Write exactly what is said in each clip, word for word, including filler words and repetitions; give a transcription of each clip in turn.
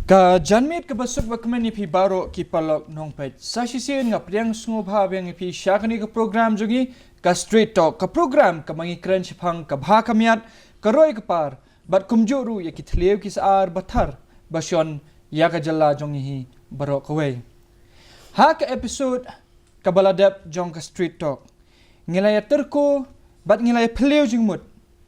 Ka janmiet kaba suk ba kmen ïa phi baroh ki paralok nongpeit. Sa shisien nga pdiang sngewbha biang ïa phi sha kane ka program jong ngi, ka Street Talk, ka program kaba ngi kren shaphang ka bha ka miat, ka roi ka par, bad kumjuh ruh ïa ki thliew ki sar ba thar ba shon ïa ka jylla jong ngi hi baroh kawei. Ha ka episode kaba la dep jong ka Street Talk, ngi la ïa tyrko bad ngi la ïa phylliew jingmut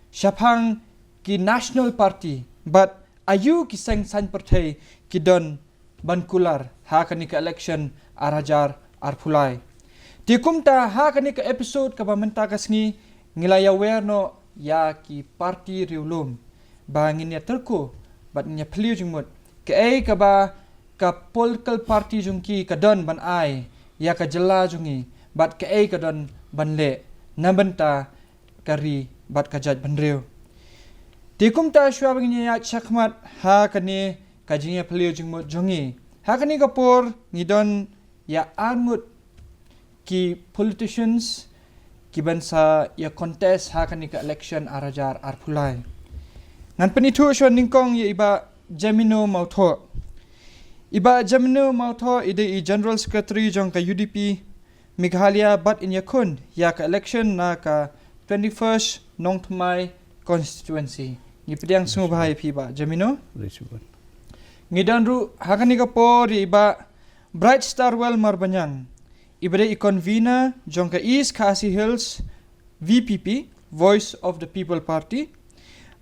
shaphang ki National Party bad aïu ki seng saiñ pyrthei ki don ban kular ha kane ka election ar hajar arphew lai. Te kumta ha kane ka episode kaba mynta ka sngi ngi la ïa wer noh ïa ki party riewlum ba ngin ïa tyrko bad ngin ïa phylliew jingmut kaei kaba ka political party jong ki ka don ban ai ïa ka jylla jong ngi bad kaei ka don ban leh na bynta ka ri bad ka jaitbynriew. Te kumta shuwa ba ngin ïa ïaid shakhmat ha kane ka jingïaphylliew jingmut jong ngi, ha kane ka por ngi don ïa arngut ki politicians ki ban sa ïa contest ha kane ka election ar hajar arphew lai. Ngan pynithuh shuwa nyngkong ïa i Bah Jemino Mawthoh. I Bah Jemino Mawthoh i dei i General Secretary jong ka U D P Meghalaya bad in ïakhun ïa ka election na ka twenty-first Nongthymmai constituency. Ngi pdiang sngewbha ïa phi Bah Jemino. Ngi don ruh ha kane ka por ïa i Bah Bright Starwell Marbaniang, i ba dei i convener jong ka East Khasi Hills V P P, Voice of the People Party,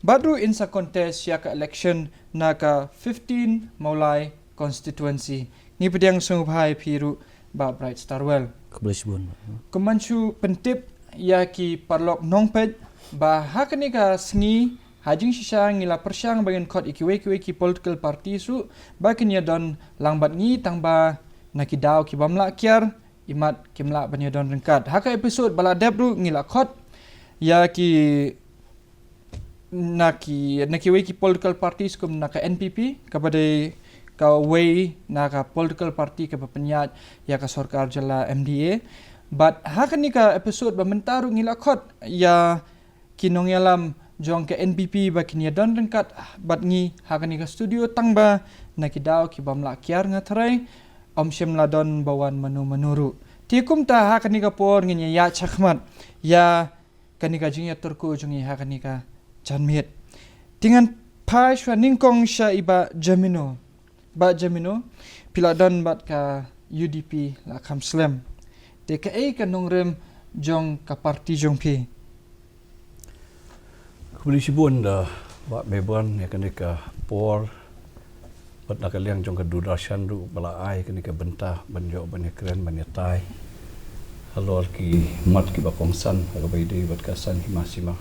bad ruh in sa contest ïa ka election na ka fifteen Mawlai constituency. Ngi pdiang sngewbha ïa phi ruh Bah Bright Starwell. Khublei shibun. Kum ban shu pyntip ïa ki paralok nongpeit ba ha kane ka sngi ha jingshisha ngi la pyrshang ba ngin khot ïa kiwei kiwei ki political parties ruh ba kin ïa don lang bad ngi, tang ba na ki daw ki bym lah kiar imat kim lah ban ïa don ryngkat. Ha ka episode ba la dep ruh ngi la khot ïa ki na ki, na kiwei ki political parties kum na ka N P P kaba dei kawei na ka political party kaba pynïaid ïa ka sorkar jylla M D A. Bad ha kane ka episode ba mynta ruh ngi la khot ïa ki nongïalam jong ka N P P ba kin ïa don ryngkat bad ngi ha kane ka studio, tang ba na ki daw ki bym lah kiar nga tharai ym shym la don ba wan mano mano ruh. Te kumta ha kane ka por ngin ïa ïaid shakhmat ïa kane ka jingïatyrko jong ngi ha kane ka janmiet. Te ngan phai shuwa nyngkong sha i Bah Jemino. Bah Jemino, phi la don bad ka U D P la kham slem. Te kaei ka nongrim jong ka party jong phi? Khublei shibun da Bah Mayborn ïa kane ka por bad na ka liang jong ka Doordarshan ruh ba la ai kane ka bynta ban ïoh ban ïakren ban ïatai halor ki mat kiba kongsan ha kaba ïadei bad ka San Hima Sima.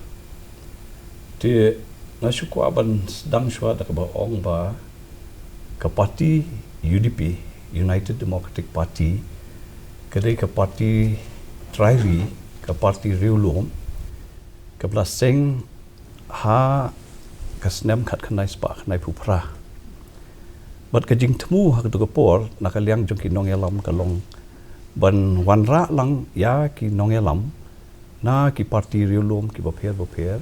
Te nga shu kwah ban sdang shuwa da kaba ong ba ka party U D P, United Democratic Party, ka dei ka party trai ri, ka party riewlum kaba la seng ha ka snem khatkhyndai spah khyndaiphew phra. Bad ka jingthmu ha kato ka por na ka liang jong ki nongïalam ka long ban wanrah lang ïa ki nongïalam na ki party riewlum kiba pher ba pher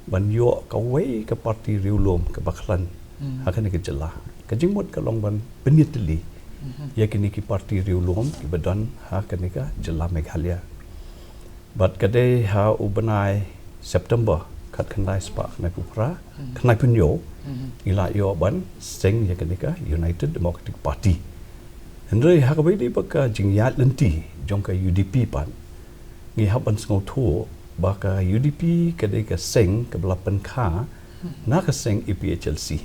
ban ïoh kawei ka party riewlum kaba khlaiñ ha kane ka jylla. Ka jingmut ka long ban pynïatylli ïa kine ki party riewlum kiba don ha kane ka jylla Meghalaya. Bad ka dei ha u bnai September khatkhyndai spah khyndaiphew phra, khyndaiphew hynñiew, ngi la ïoh ban seng ïa kane ka United Democratic Party. Hynrei ha kaba ïadei bad ka jingïaid lynti jong ka U D P pat, ngi hap ban sngewthuh ba ka U D P ka dei ka seng kaba la pynkha na ka seng A P H L C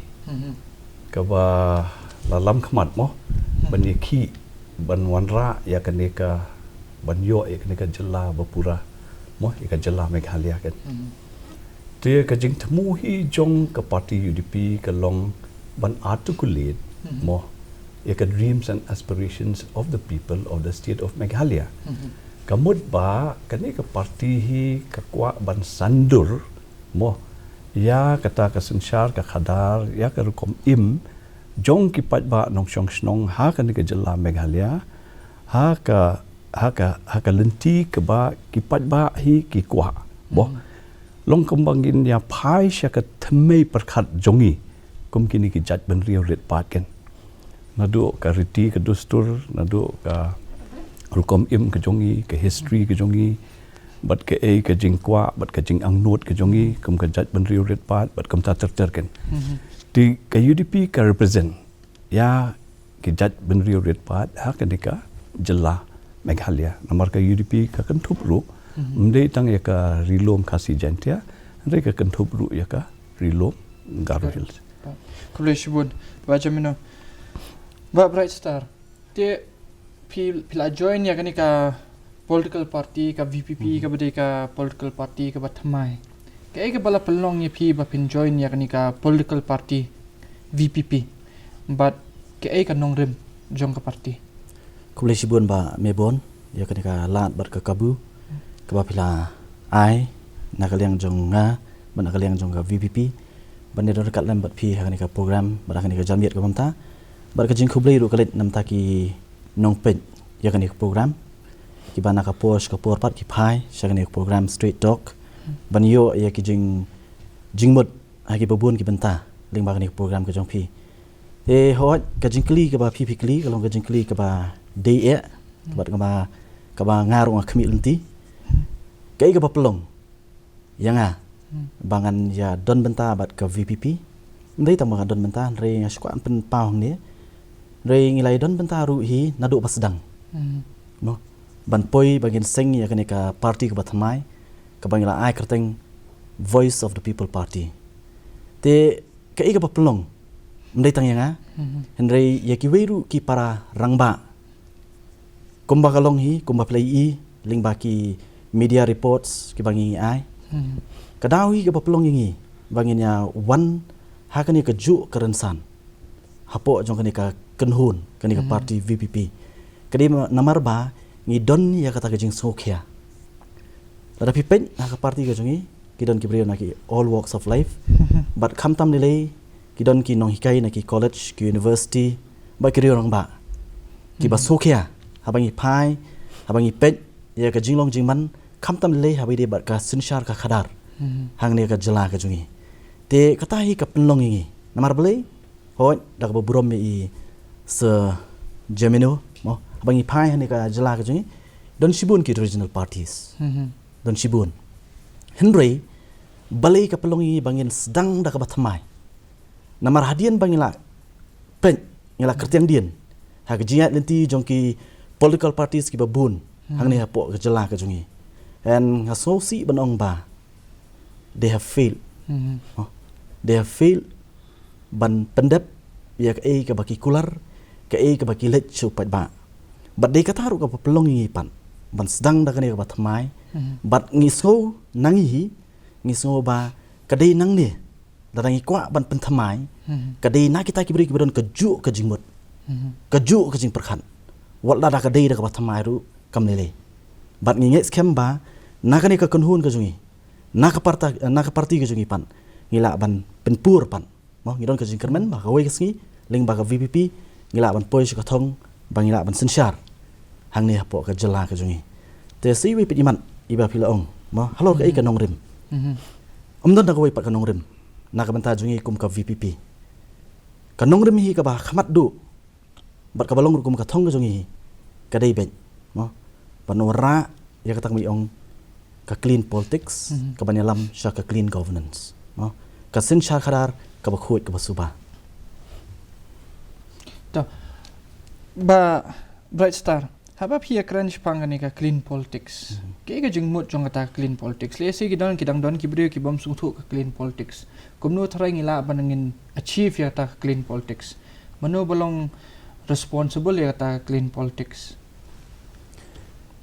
kaba la lam khmat mo ban ïakhih ban wanrah ïa kane ka, ban ïoh ïa kane ka jylla ba pura mo, ïa ka jylla Meghalaya kan. Te ka jingthmu hi jong ka party U D P ka long ban articulate mo ïa ka dreams and aspirations of the people of the state of Meghalaya. Ka mut ba kane ka party hi ka kwah ban sandur mo ïa kata ka synshar ka khadar, ïa ka rukom im jong ki paidbah nongshong shnong ha kane ka jylla Meghalaya, ha ka, ha ka, ha ka lynti kaba ki paidbah hi ki kwah. Mo long kumba ngin ïa phai sha ka thymmei pyrkhat jong ngi Kum kine ki jait bynriew rit paid ken. Naduh ka riti ka dustur, naduh ka rukom im ka jong ngi, ka history ka jong ngi, bad kaei ka jingkwah, bad ka jingangnud ka jong ngi, kum ka jait bynriew rit paid, bad kumta ter ter ken. Te ka U D P ka represent ïa ki jait bynriew rit paid ha kane ka jylla Meghalaya. Namar ka U D P ka kynthup ruh, ym dei tang ïa ka Ri Lum Khasi Jaiñtia, hynrei ka kynthup ruh ïa ka Ri Lum Garo Hills. Khublei shibun, Bah Jamino. Bah Bright Star, te phi, phi la join ïa kane ka political party, ka V P P, kaba dei ka political party kaba thymmai. Kaei kaba la pynlong ïa phi ba phin join ïa kane ka political party V P P? Bad kaei ka nongrim jong ka party? Khublei shibun Bah Mebon, ïa kane ka lad bad ka kabu kaba phi la ai na ka liang jong nga, bad na ka liang jong ka V P P, ban ïa don ryngkat lem bad phi ha kane ka program, bad ha kane ka janmiet kaba mynta. Bad ka jingkhublei ruh ka leit na bynta ki nongpeit ïa kane ka program, kiba na ka por sha ka por pat ki phai sha kane ka program Straight Talk, ban ïoh ïa ki jing, jingmut ha kiba bun ki bynta lyngba kane ka program ka jong phi. Te hooid, ka jingkylli kaba phi phi kylli ka long ka jingkylli kaba dei eh, bad kaba, kaba nga ruh nga khmih lynti. Kaei kaba pynlong ïa nga ba ngan ïa don bynta bad ka V P P? Ym dei tang ba nga don bynta, hynrei nga shu kwah pynpaw hangne, hynrei ngi la ïa don bynta ruh hi naduh ba sdang, no, ban poi ba ngin seng ïa kane ka party kaba thymmai, kaba ngi la ai kyrteng Voice of the People Party. Te kaei kaba pynlong, ym dei tang ïa nga, hynrei ïa kiwei ruh ki para rangbah, kumba ka long hi, kumba phi la ïohi lyngba ki media reports kiba ngi ai, ka dei hi kaba pynlong ïa ngi ba ngin ïa wan ha kane kajuh ka rynsan hapoh jong kane ka kynhun, kane ka party V P P. Ka dei namar ba ngi don ïa kata ka jingsngewkhia. Lada phi peit ha ka party ka jong ngi, ki don ki briew na ki all walks of life. Bad khamtam lei lei, ki don ki nonghikai na ki college, ki university, bad ki riew rangbah, kiba sngewkhia haba ngi phai, haba ngi peit ïa ka jinglong jingman, khamtam lei lei haba ïadei bad ka synshar ka khadar hangne ka jylla ka jong ngi. Te kata hi ka pynlong ïa ngi. Namar balei? Hooid, da kaba burom ïa i Sir Jamino, mo, haba ngi phai hangne ka jylla ka jong ngi, don shibun ki regional parties. Don shibun. Hynrei balei ka pynlong ïa ngi ba ngin sdang da kaba thymmai? Namar hadien ba ngi la peit, ngi la kyrtiang dien ha ka jingïaid lynti jong ki political parties kiba bun hangne hapoh ka jylla ka jong ngi. And nga sngewsih ban ong ba they have failed. Oh, they have failed ban pyndep ïa kaei kaba ki kular, kaei kaba ki leit sha u paidbah. Bad dei kata ruh kaba pynlong ïa ngi pat ban sdang da kane kaba thymmai. Bad ngi sngew na ngi hi, ngi sngew ba ka dei nangne, lada ngi kwah ban pynthymmai, ka dei na kita ki briew kiba don kajuh ka jingmut, kajuh ka jingpyrkhat. Wat lada ka dei da kaba thymmai ruh kam lei lei. Bad ngi ngeit skhem ba na kane ka kynhun ka jong ngi, na ka parta-, na ka party ka jong ngi pat, ngi lah ban pynpur pat. Mo, ngi don ka jingkyrmen ba kawei ka sngi lyngba ka V P P ngi lah ban poi sha ka thong ba ngi lah ban synshar hangne hapoh ka jylla ka jong ngi. Te sa iwei pat i mat iba phi la ong, mo, halor kaei ka nongrim. Ym don da kawei pat ka nongrim na ka bynta jong ngi kum ka V P P. Ka nongrim hi kaba khmat duh bad kaba long ruh kum ka thong ka jong ngi hi, ka dei beit, mo, ban wanrah ïa kata kaba ngi ong ka clean politics, kaban ïalam sha ka clean governance, mo, ka synshar khadar kaba khuid kaba suba. To, Bah Bright Star, haba phi ïakren shaphang kane ka clean politics, kaei ka jingmut jong kata ka clean politics? Lehse ki don, ki dang don ki briew ki bym sngewthuh ka clean politics. Kumno tharai ngi lah ban ngin achieve ïa kata ka clean politics? Mano ba long responsible ïa kata ka clean politics?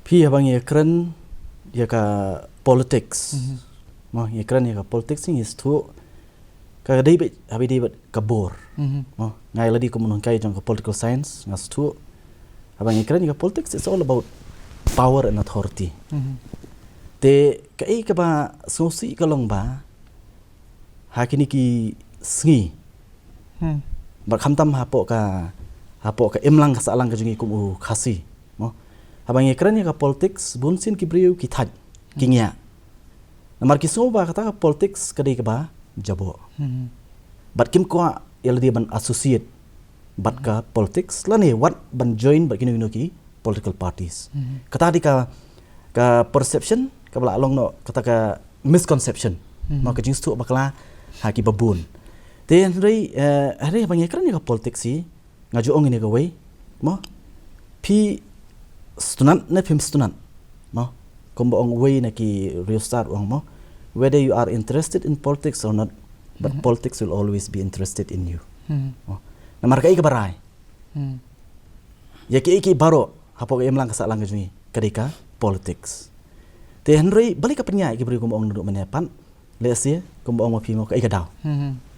Phi, haba ngi ïakren ïa ka politics, mo, ngi ïakren ïa ka politics, ngi sngewthuh ka dei beit, haba dei beit ka bor. Mo, nga i lade kum u nonghikai jong ka political science, nga sngewthuh haba ngi ïakren ïa ka politics, it's all about power and authority. Te kaei kaba sngewsih ka long ba ha kine ki sngi, bad khamtam hapoh ka, hapoh ka imlang ka sahlang ka jong ngi kum u Khasi, mo, haba ngi ïakren ïa ka politics, bunsien ki briew ki thait, ki ngiah. Namar ki sngew ba kata ka politics ka dei kaba jaboh. Bad kim kwah ïa lade ban associate bad ka politics lane wat ban join bad kino kino ki political parties. Kata dei ka, ka perception kaba la long noh, kata ka misconception. Mo, ka jingsngewthuh bakla ha kiba bun. Te hynrei, eh, hynrei haba ngi kren ïa ka politics hi, nga ju ong ïa kawei, mo, phi sngewtynnat ne phim sngewtynnat, mo, kumba ong uwei na ki riewstad, u ong, mo, whether you are interested in politics or not, but politics will always be interested in you. Mo, namar kaei kaba rai ïa kiei kiei baroh hapoh ka imlang ka sahlang ka jong ngi, ka dei ka politics. Te hynrei balei ka pynïaid ïa ki briew kumba ong naduh mynne pat, lehse kumba ong ma phi, mo, kaei ka daw.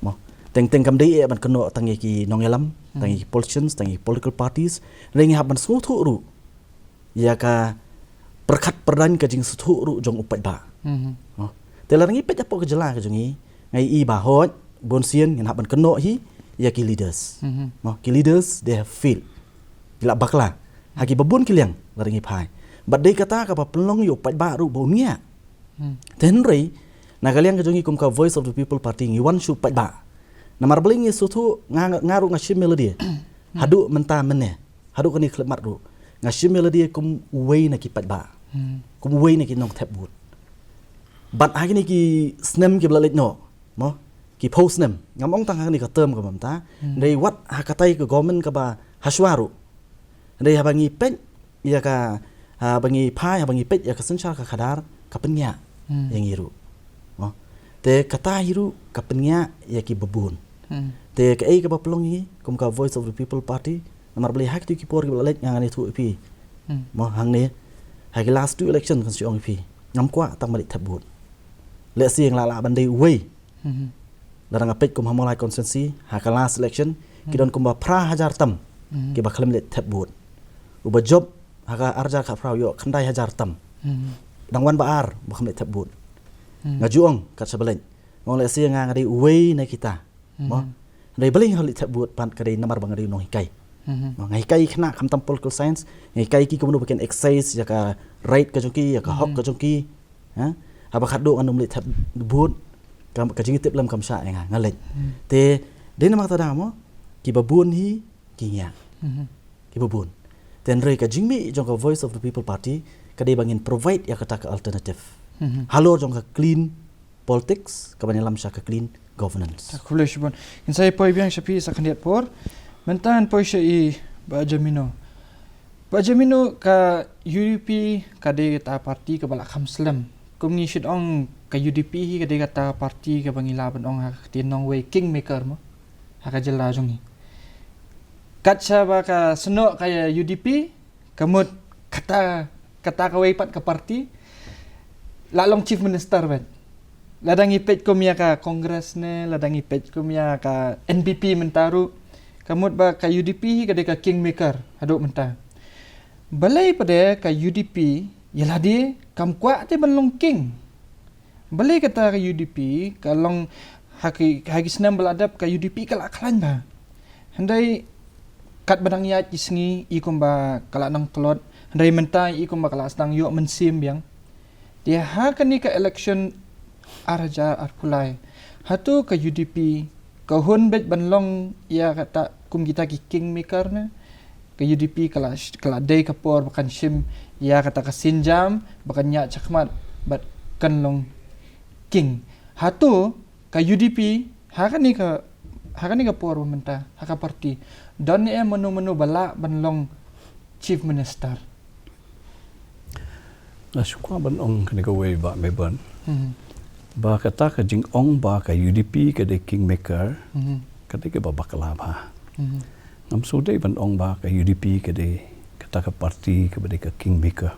Mo, teng teng kam dei eh ban kynnoh tang ïa ki nongïalam, tang ïa ki politicians, tang ïa ki political parties. Hynrei ngi hap ban sngewthuh ruh ïa ka pyrkhat pyrdaiñ, ka jingsngewthuh ruh jong u paidbah. Mo, te lada ngi peit hapoh ka jylla ka jong ngi, nga ïohi ba hooid bunsien ngin hap ban kynnoh hi ïa ki leaders. Mo, ki leaders, they have failed. Ki la bakla ha kiba bun ki liang lada ngi phai. Bad dei kata kaba pynlong ïa u paidbah ruh ba un ngiah. Te hynrei na ka liang ka jong ngi kum ka Voice of the People Party ngi wan sha u paidbah. Namar balei ngi sngewthuh, nga, nga ruh nga shim ïa lade. Haduh mynta mynne, haduh kane ka khyllipmat ruh, nga shim ïa lade kum uwei na ki paidbah, kum uwei na ki nongthep vote. Bad ha kine ki snem kiba la leit noh, mo, ki phew snem, ngam ong tang ha kane ka term kaba mynta, hynrei wat ha katei ka government kaba hashwa ruh. Hynrei haba ngi peit ïa ka, haba ngi phai, haba ngi peit ïa ka synshar ka khadar, ka pynïaid ïa ngi ruh. Mo, te kata hi ruh ka pynïaid ïa kiba bun. Te kaei kaba pynlong ïa ngi kum ka Voice of the People Party, namar balei ha kito ki por kiba la leit, nga, ngan ïathuh ïa phi, mo, hangne ha ki last two election, kan shu ong ïa phi, ngam kwah tang ban leit thep vote. Lehse nga la lah ban dei uwei. Lada nga peit kum ha Mawlai constituency, ha ka last election ki don kumba phra hajar tam kiba khlem leit thep vote. Uba jop ha ka ar hajar khatphra u ïoh khyndai hajar tam. Dang wan ba ar ba khlem leit thep vote. Nga ju ong kat shaba leit, nga ong lehse nga, nga dei uwei na kita. Mo, hynrei balei nga leit thep vote pat, ka dei namar ba nga dei u nonghikai. Mo, nga hikai khynnah khamtam political science, nga hikai ki kumno ba kin exercise ïa ka right ka jong ki, ïa ka hok ka jong ki. Ha? Haba khatduh ngan ym leit thep vote, ka, ka jingtip lem kam shah ïa nga, nga leit. Te dei namar kata da, mo, kiba bun hi ki ngiah. Kiba bun. Te hynrei ka jingmih jong ka Voice of the People Party ka dei ba ngin provide ïa kata ka alternative halor jong ka clean politics, kaban ïalam sha ka clean governance. Khublei shibun. Ngin sa ïa poi biang sha phi sa khyndiat por. Mynta ngan poi sha i Bah Jamino. Bah Jamino, ka U D P ka dei kata party kaba la kham slem. Kum ngi shait ong, ka U D P hi ka dei kata party kaba ngi lah ban ong ha ka ktien nongwei kingmaker, mo, ha ka jylla jong ngi. Kat shaba ka snoh ka U D P, ka mut kata, kata kawei pat ka party la long chief minister bad. Lada ngi peit kum ïa ka Congress ne, lada ngi peit kum ïa ka N P P mynta ruh, ka mut ba ka U D P hi ka dei ka kingmaker haduh mynta. Balei pat de ka U D P ïa lade kam kwah te ban long king? Balei kata ka U D P ka long, ha ki, ha ki snem ba la dep ka U D P ka la khlaiñ bha. Hynrei katba dang ïaid ki sngi i kumba ka la nang tlot, hynrei mynta i kumba ka la sdang ïoh mynsiem biang. Te ha kane ka election ar hajar arphew lai, hato ka U D P ka hun beit ban long ïa kata kum kita ki kingmaker ne? Ka U D P ka la, ka la dei ka por ba kan shim ïa kata ka sienjam ba kan ïaid shakhmat bad kan long king. Hato ka U D P ha kane ka, ha kane ka por ba mynta, ha ka party, don ne em mano mano ba lah ban long chief minister? Nga shu kwah ban ong kane kawei, Bah Mebon, ba kata ka jingong ba ka U D P ka dei kingmaker, ka dei kaba bakla bha. Ngam shu dei ban ong ba ka U D P ka dei kata ka party kaba dei ka kingmaker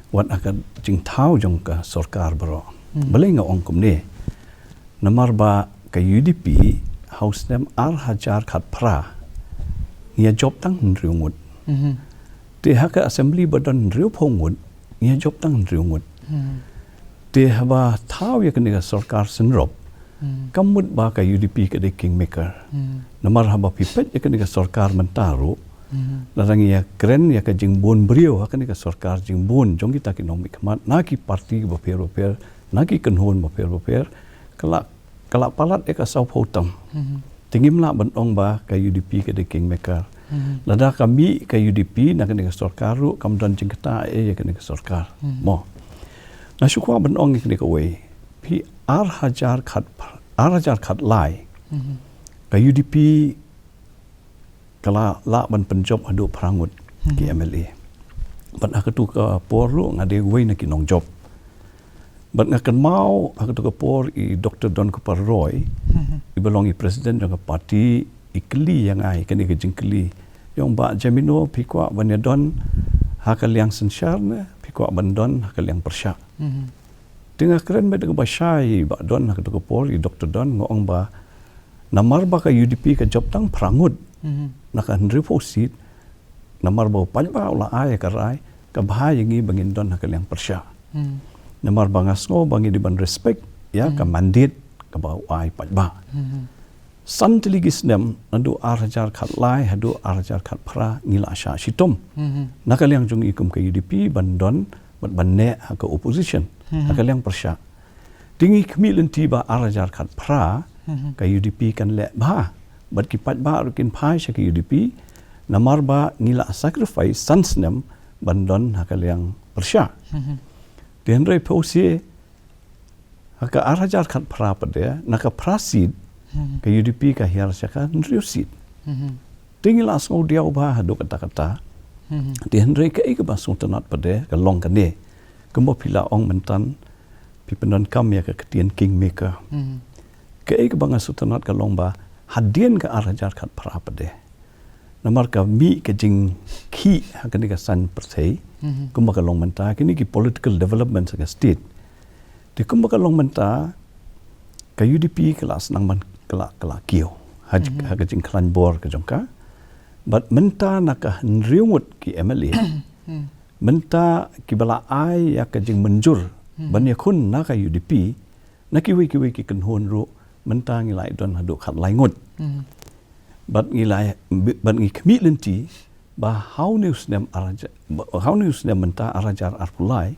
wat ha ka jingthaw jong ka sorkar baroh. Balei nga ong kumne? Namar ba ka U D P ha u snem ar hajar khatphra ngi ïa jop tang hynriew ngut. Te ha ka assembly ba don hynriewphew ngut ngi ïa jop tang hynriew ngut. Te haba thaw ïa kane ka sorkar synrop, kam mut ba ka U D P ka dei kingmaker. Namar haba phi peit ïa kane ka sorkar mynta ruh, lada ngi ïa kren ïa ka jingbun briew ha kane ka sorkar, jingbun jong kita ki nongmihkhmat na ki party bapher bapher, na ki kynhun bapher bapher, ka la, ka la palat ïa ka sawphew tam. Te Te ngim lah ban ong ba ka U D P ka dei kingmaker. Lada ka mih ka U D P na kane ka sorkar ruh kam don jingkata eh ïa kane ka sorkar. Mo. Nga shu kwah ban ong ïa kane kawei. Phi ar hajar khat, ar hajar khat lai. Ka U D P ka la lah ban pynjop haduh phra ngut ki M L A. Bad ha katu ka por ruh nga dei uwei na ki nongjop. Bad nga kynmaw ha katu ka por i Doktor Don Kupar Roy, i ba long i president jong ka party, i kylli ïa nga ïa kane ka jingkylli. Ïa ong Bah Jemino, phi kwah ban ïa don ha ka liang synshar ne phi kwah ban don ha ka liang pyrshah. Te nga kren beit da kaba shai ba don ha katu ka por i Doktor Don, nga ong ba namar ba ka U D P ka jop tang phra ngut na ka hynriewphew seat, namar ba u paidbah u la ai ïa ka rai, ka bha ïa ngi ba ngin don ha ka liang pyrshah. Namar ba nga sngew ba ngi dei ban respect ïa ka mandate kaba u ai paidbah. San tylli ki snem, naduh ar hajar khat lai haduh ar hajar khat phra, ngi la shah shitom na ka liang jong ngi kum ka U D P ban don bad ban neh ha ka opposition ha ka liang pyrshah. Te ngi khmih lynti ba ar hajar khat phra ka U D P kan leh bha bad ki paidbah ruh kin phai sha ka U D P, namar ba ngi la sacrifice san snem ban don ha ka liang pyrshah. Te hynrei phi u sngewsih, ha ka ar hajar khat phra pat de, na ka phra seat ka U D P ka hiar sha ka hynriew seat. Te ngi la sngewdiaw bha haduh katta katta. Te hynrei kaei kaba sngewtynnat pat de ka long kane, kumba phi la ong mynta, phi pyndonkam ïa ka ktien kingmaker. Kaei kaba nga sngewtynnat ka long ba hadien ka ar hajar khat phra pat de, namar ka mih ka jingkhih ha kane ka saiñ pyrthei, kumba ka long mynta, kine ki political developments ha ka state. Te kumba ka long mynta, ka U D P ka la sdang ban, ka la, ka la kiew ha, ha ka jingkhlaiñ bor ka jong ka. Bad mynta na ka hynriew ngut ki M L A, mynta kiba la ai ïa ka jingmynjur ban ïakhun na ka U D P, na kiwei kiwei ki kynhun ruh, mynta ngi la ïa don haduh khat lai ngut. Bad ngi la, bad ngi khmih lynti ba ha une u snem ar hajar, ba ha une u snem mynta ar hajar arphew lai,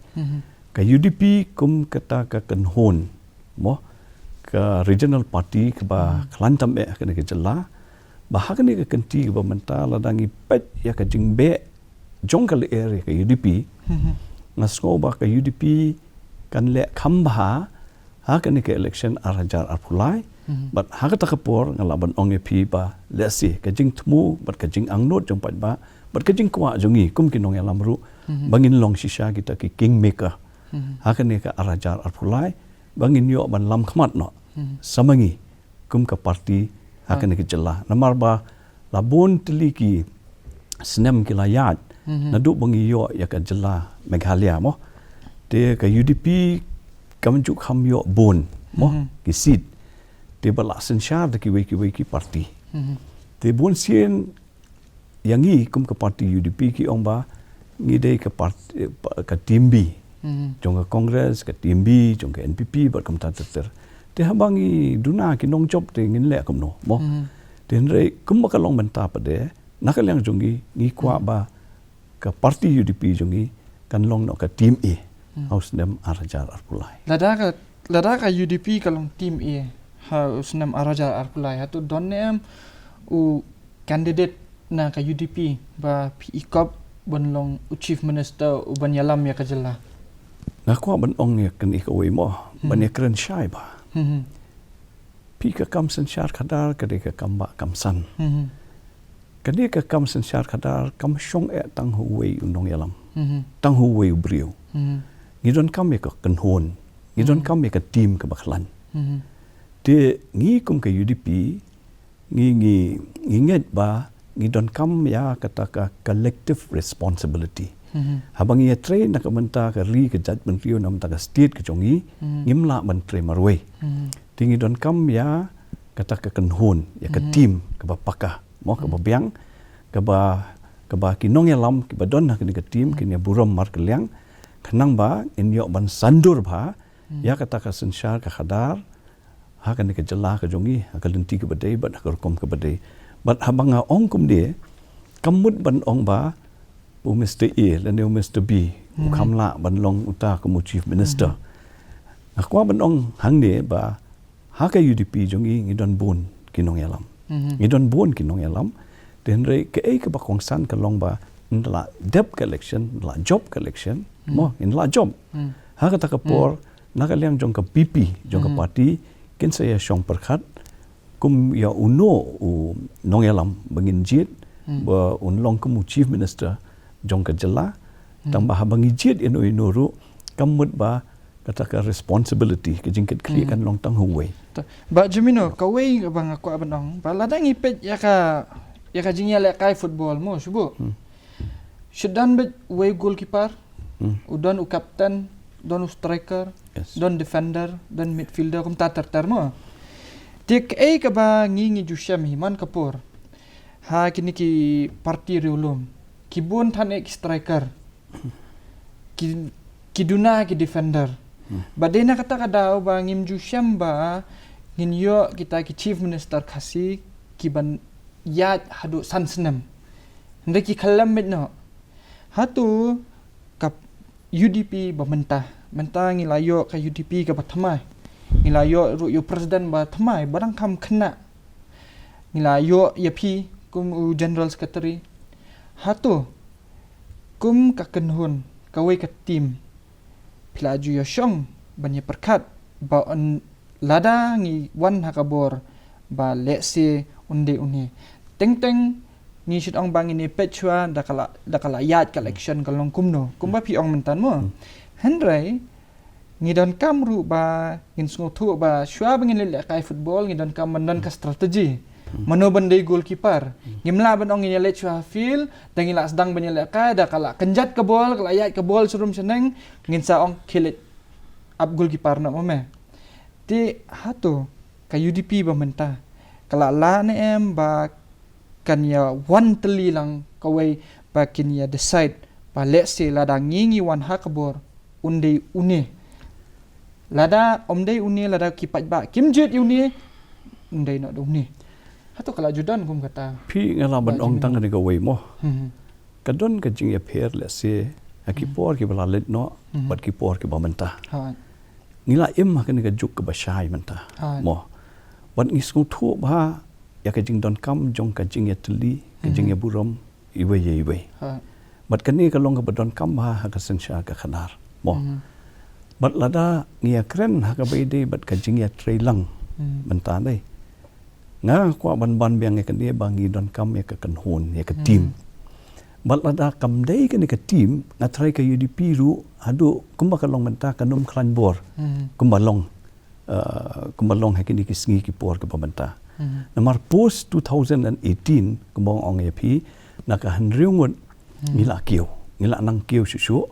ka U D P kum kata ka kynhun, mo, ka regional party kaba khlaiñ tam eh ha kane ka jylla, ba ha kane ka kynti kaba mynta lada ngi peit ïa ka jingbeh jong ka lyer ïa ka U D P, nga sngew ba ka U D P kan leh kham bha ha kane ka election ar hajar arphew lai. Bad ha kata ka por nga lah ban ong ïa phi ba lehse ka jingthmu bad ka jingangnud jong paidbah bad ka jingkwah jong ngi kum ki nongïalam ruh, ba ngin long shisha kita ki kingmaker ha kane ka ar hajar arphew lai, ba ngin ïoh ban lam khmat noh sa ma ngi kum ka party ha kane ka jylla. Namar ba la bun tylli ki snem ki la ïaid naduh ba ngi ïoh ïa ka jylla Meghalaya, mo. Te ka U D P kam ju kham ïoh bun, mo, ki seat. Te ba la synshar da kiwei kiwei ki party. Te bun sien ïa ngi kum ka party U D P ki ong ba ngi dei ka part-, eh, pa-, ka team B. Jong ka Congress, ka team B jong ka N P P bad kumta ter ter. Te haba ngi duna ki nongjop te ngin leh kumno, mo. Te hynrei kumba ka long mynta pat de, na ka liang jong ngi, ngi kwah ba ka party U D P jong ngi kan long noh ka team A ha u snem ar hajar arphew lai. Lada ka, lada ka U D P ka long team A ha u snem ar hajar arphew lai, hato don ne em u candidate na ka U D P ba phi i kop ban long u chief minister u ban ïalam ïa ka jylla? Nga kwah ban ong ïa kane kawei, mo, ban ïa kren shai ba phi, ka kam synshar khadar ka dei ka kam ba kam san. Kane ka kam synshar khadar kam shong eh tang ha uwei u nongïalam, tang ha uwei u briew. Ngi donkam ïa ka kynhun, ngi donkam ïa ka team kaba khlaiñ. Te ngi kum ka U D P ngi, ngi, ngi ngeit ba ngi donkam ïa kata ka collective responsibility. Haba ngi ïatrei na ka bynta ka ri ka jaitbynriew, na ka bynta ka state ka jong ngi, ngim lah ban trei marwei. Te ngi donkam ïa kata ka kynhun, ïa ka team kaba paka, mo, kaba biang, kaba, kaba ki nongïalam kiba don ha kane ka team kin ïa burom markylliang, khnang ba ngin ïoh ban sandur bha ïa kata ka synshar ka khadar ha kane ka jylla ka jong ngi, ha ka lynti kaba dei bad ha ka rukom kaba dei. Bad haba nga ong kumne, kam mut ban ong ba u Mister A lane u Mister B u kham lah ban long uta kum u chief minister. Nga kwah ban ong hangne ba ha ka U D P jong ngi ngi don bun ki nongïalam. Mhm. Ngi don bun ki nongïalam. Te hynrei kaei kaba kongsan ka long ba ynda la dep ka election, ynda la jop ka election, Hmm. mo, ynda la jop. Hmm. Ha kata ka Hmm. por, na ka liang jong ka P P, jong ka Hmm. party, kin sa ïa shong pyrkhat, kum ïa uno u nongïalam ba ngin jied, Hmm. ba un long kum u Chief Minister jong ka jylla, Hmm. tang ba haba ngi jied ïano ïano ruh, kam mut ba kata ka responsibility, ka jingkitkhlieh Hmm. kan long tang ha uwei. Ta, Bah Jemino, kawei ba nga kwah ban ong, ba lada ngi peit ïa ka, ïa ka jingïalehkai football mo, shu buh. Hmm. Shu don beit uwei goalkeeper, Hmm. u don u captain, don u striker, Yes. don defender, don midfielder, kumta ter ter mo. Te kaei kaba ngi ngi ju shem hi man ka por. Ha kine ki party riewlum. Ki bun than eh ki striker. Ki, ki duna ki defender. Hmm. Ba dei na kata ka daw ba ngim ju shem ba ngin ïoh kita ki Chief Minister Khasi ki ban ïaid haduh san snem. Hynrei ki khlem beit noh. Hato ka U D P ba mynta. Mynta ngi la ïoh ka U D P kaba thymmai. Ngi la ïoh ruh ïa u president ba thymmai, ba dang kham khynnah. Ngi la ïoh ïa phi kum u General Secretary. Hato kum ka kynhun, kawei ka team, phi la ju ïa shong ban ïa pyrkhat ba un lada ngi wan ha ka bor ba lehse un dei une. Teng teng ngi shu ong ba ngin ïa peit shuwa da ka la, da ka la ïaid ka election ka long kumno. Kumba phi ong mynta mo. Hmm. Hynrei ngi donkam ruh ba ngin sngewthuh ba shuwa ba ngin leit lehkai football ngi donkam ban don ka strategy. Hmm. Mano ban dei goalkeeper. Hmm. Ngim lah ban ong ngin ïa leit shuwa ha field, da ngi la sdang ban ïa lehkai, da ka la kynjat ka bol, ka la ïaid ka bol sharum shaneng, ngin sa ong khie leit ap goalkeeper noh mo me. Te hato ka U D P ba mynta ka la lah ne em ba kan ïa wan tylli lang kawei ba kin ïa decide ba lehse lada ngi ngi wan ha ka bor un dei une. Lada um dei une, lada ki paidbah kim jied ïa une, un dei noh da une. Hato ka la ju don kum kata. Phi nga la ban Ba ong jingno. tang kane kawei mo. Hmm. Ka don ka jingïapher lehse ha ki Hmm. por kiba la leit noh, Hmm. bad ki por kiba mynta. Ha. Ngi la im ha kane ka juk kaba shai mynta. Ha. Mo. Bad ngi sngewthuh ba ïa ka jingdonkam jong ka jingïatylli, ka Hmm. jingïaburom, iwei ïa iwei. Ha. Bad kane ka long kaba donkam ba ha ka synshar ka khadar. Mo. Hmm. Bad lada ngi ïakren ha kaba ïadei bad ka jingïatreilang Hmm. mynta dei. Nga kwah ban ban biang ïa kane ba ngi donkam ïa ka kynhun, ïa ka Hmm. team. Bad lada kam dei kane ka team, nga tharai ka U D P ruh, haduh kumba ka long mynta kan ym khlaiñ bor. Hmm. Kumba long, uh, kumba long ha kine ki sngi ki por kiba mynta. Hmm. Namar post two thousand and eighteen, kumba ong ïa phi, na ka hynriew ngut Hmm. ngi la kiew, ngi la nang kiew shuh shuh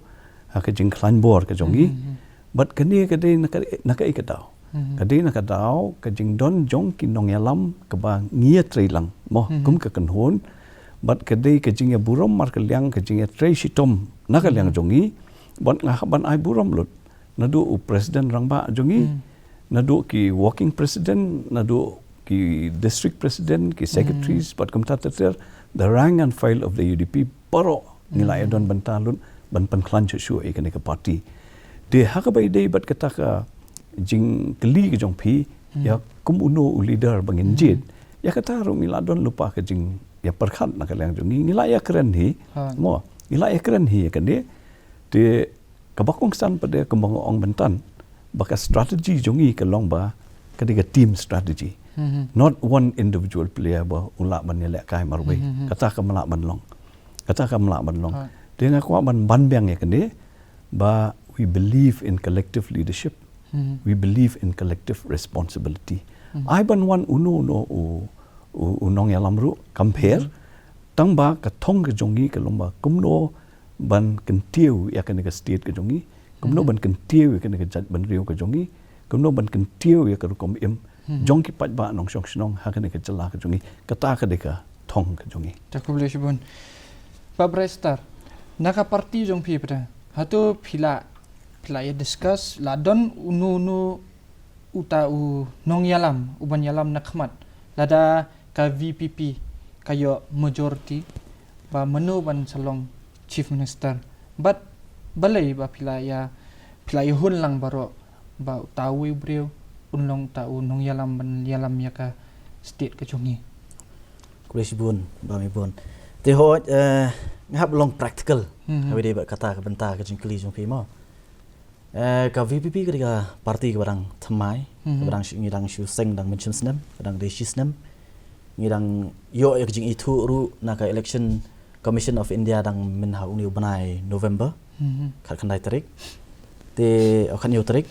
ha ka jingkhlaiñ bor ka jong ngi. Hmm, hmm, hmm. Bad kane ka dei na ka, na kaei ka daw. Hmm. Ka dei na ka daw ka jingdon jong ki nongïalam kaba ngi ïatreilang mo Hmm. kum ka kynhun. Bad ka dei ka jingïaburom markylliang, ka jingïatrei shitom na ka liang Hmm. jong ngi. Bad nga hap ban ai burom lut naduh u president rangbah jong ngi, Hmm. naduh ki working president, naduh ki district president, ki Hmm. secretaries, bad kumta ter ter, the rank and file of the U D P, baroh ngi la Hmm. ïadon bynta lut ban pynkhlaiñ shuh shuh ïa kane ka party. Te ha kaba ïadei bad kata ka jingkylli ka jong phi, Hmm. ïa kum uno u leader ba ngin Hmm. jied, ïa kata ruh ngi la don lypa ka jingïapyrkhat na ka liang jong ngi, ngi la ïakren hi, Ha. mo, ngi la ïakren hi ïa kane, te kaba kongsan pat de kumba nga ong mynta, ba ka strategy jong ngi ka long ba ka dei ka team strategy. Hmm. Not one individual player ba u lah ban ïalehkai marwei. Hmm, hmm, hmm. Kata kam lah ban long. Kata kam lah ban long. Ha. Te nga kwah ban ban biang ïa kane ba we believe in collective leadership. Hmm. We believe in collective responsibility. Hmm. Ai ban wan uno uno u, u, u nongïalam ruh kam pher. Hmm. Tang ba ka thong ka jong ngi ka long ba kumno ban kyntiew ïa kane ka state ka jong ngi, kumno Hmm. ban kyntiew ïa kane ka jaitbynriew ka jong ngi, kumno ban kyntiew ïa ka rukom im Hmm. jong ki paidbah nongshong shnong ha kane ka jylla ka jong ngi. Kata ka dei ka thong ka jong ngi. Ta khublei shibun. Bah Brightstar, na ka party jong phi pat, hato phi la, phi la ïa discuss, la don uno uno uta u nongïalam, u ban ïalam na khmat, lada ka V P P ka ïoh majority, ba mano ban sa long Chief Minister. Bad balei ba phi la ïa, phi la ïa hun lang baroh ba uta uwei u briew un long uta u nongïalam ban ïalam ïa ka state ka jong ngi. Khublei shibun, ba mi bun. Te hooid, eh, nga hap long practical. Mhm. Haba ïadei bad kata ka bynta ka jingkylli jong phi mo. Eh, ka V P P ka dei ka party kaba dang thymmai, Mhm. kaba dang shu, ngi dang shu seng dang mynshim snem, ka dang dei shi snem. Ngi dang ïoh ïa ka jingithuh ruh na ka Election Commission of India dang myn ha une u bnai November, Mhm. khatkhyndai tarik. Te, oh, khathynñiew tarik.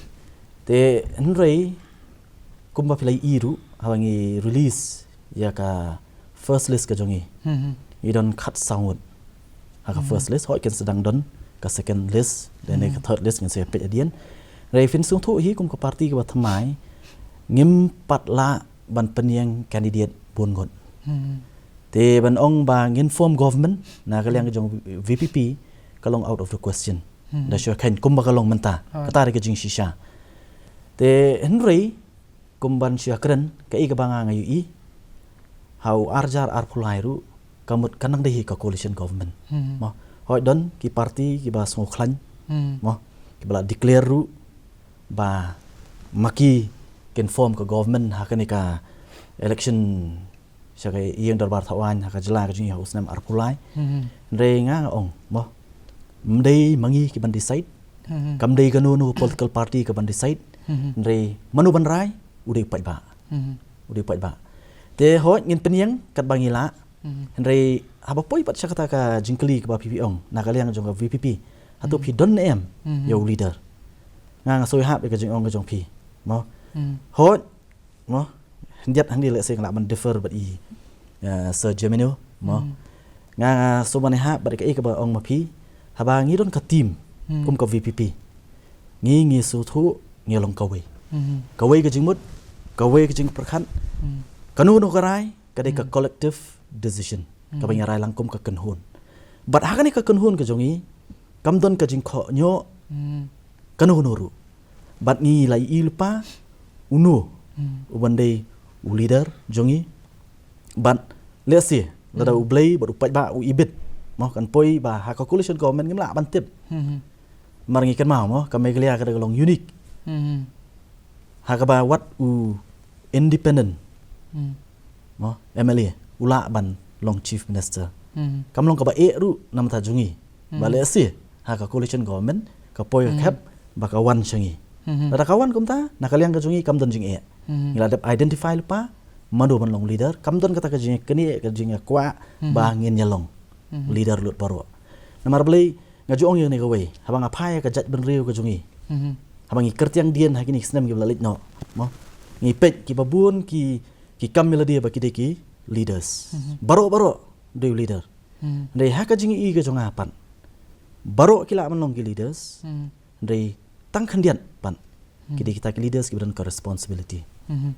Te, hynrei, kumba phi la ïohi ruh, haba ngi release ïa ka first list ka jong ngi. Mhm. Ngi don khatsaw ngut ha ka Mhm. first list, hooid kin sa dang don ka second list, lane ka Mhm. third list ngin sa peit hadien. Hynrei phin sngewthuh hi kum ka party kaba thymmai, ngim pat lah ban pynïeng candidate bun ngut. Mhm. Te ban ong ba ngin form government na ka liang ka jong V P P ka long out of the question. Mhm. Da shu kheiñ kumba ka long mynta. Hooid. Kata dei ka jingshisha. Te hynrei, kum ban shu ïakren, kaei kaba nga nga ïohi, ha u arhajar arphew lai ruh, ka mut kan nang dei hi ka coalition government. Mhm. Mo, hooid don ki party kiba sngewkhlaiñ, Mhm. mo, kiba la declare ruh ba ma ki kin form ka government ha kane ka election sha ka ïing dorbar thawaiñ ha ka jylla ka jong ngi ha u snem arphew lai. Mhm. Hynrei nga nga ong, mo, ym dei ma ngi ki ban decide, Mhm. kam dei kano kano political party ka ban decide. Mhm. Hynrei mano ban rai, u dei u paidbah. Mhm. U dei u paidbah. Te hooid ngin pynïeng katba ngi lah. Mhm. Hynrei haba poi pat sha kata ka jingkylli kaba phi phi ong na ka liang jong ka V P P, hato Mhm. phi don ne em Mhm. ïa u leader? Nga nga soi hap ïa ka jingong ka jong phi, mo. Mhm. Hooid, mo, hyndiat hangne lehse nga lah ban differ bad i, eh, Sir Jemino, mo. Mhm. Nga nga sngewbha ban ïahap bad kaei kaba ong ma phi, haba ngi don ka team Mhm. kum ka V P P, ngi ngi sngewthuh ngi long kawei. Mhm. Kawei ka jingmut, kawei ka jingpyrkhat. Mhm. Kano kano ka rai ka dei ka Mhm. collective decision, kaba Mhm. ngi rai lang kum ka kynhun. Bad ha kane ka kynhun ka jong ngi, kam don ka jingkhoh ñiuh Mhm. kano kano ruh. Bad ngi la ïohi lypa uno Mhm. uban dei u leader jong ngi. Bad lehse lada Mhm. u Blei bad u paidbah u ibit, mo, kan poi ba ha ka coalition government ngim lah ban tip. Mhm. Namar ngi kynmaw, mo, ka Meghalaya ka dei ka long unique. Mhm. Ha kaba wat u independent Mhm. mo, M L A u lah ban long Chief Minister. Mhm. Kam long kaba eh ruh na bynta jong ngi. Ba Mhm. lehse ha ka coalition government ka poi ka Mhm. khep ba ka wan sha ngi. Mhm. Lada ka wan kumta na ka liang ka jong ngi kam don jingeh. Mhm. Ngi la dep identify lypa mano ban long leader, kam don kata ka jingknieh, ka jingkwah Mhm. ba ngin ïa long Mhm. leader lut baroh. Namar balei nga ju ong ïa kane kawei, haba nga phai ïa ka jaitbynriew ka jong ngi, Mhm. haba ngi kyrtiang dien ha kine ki snem kiba la leit noh, mo, ngi peit kiba bun ki ki kam ïa lade ba ki dei ki leaders. Mhm. Baroh baroh dei u leader. Mhm. Hynrei ha ka jingïohi ka jong nga pat, baroh ki lah ban long ki leaders. Mhm. Hynrei tang khyndiat pat ki Mhm. dei kita ki leaders kiba don ka responsibility. Mhm.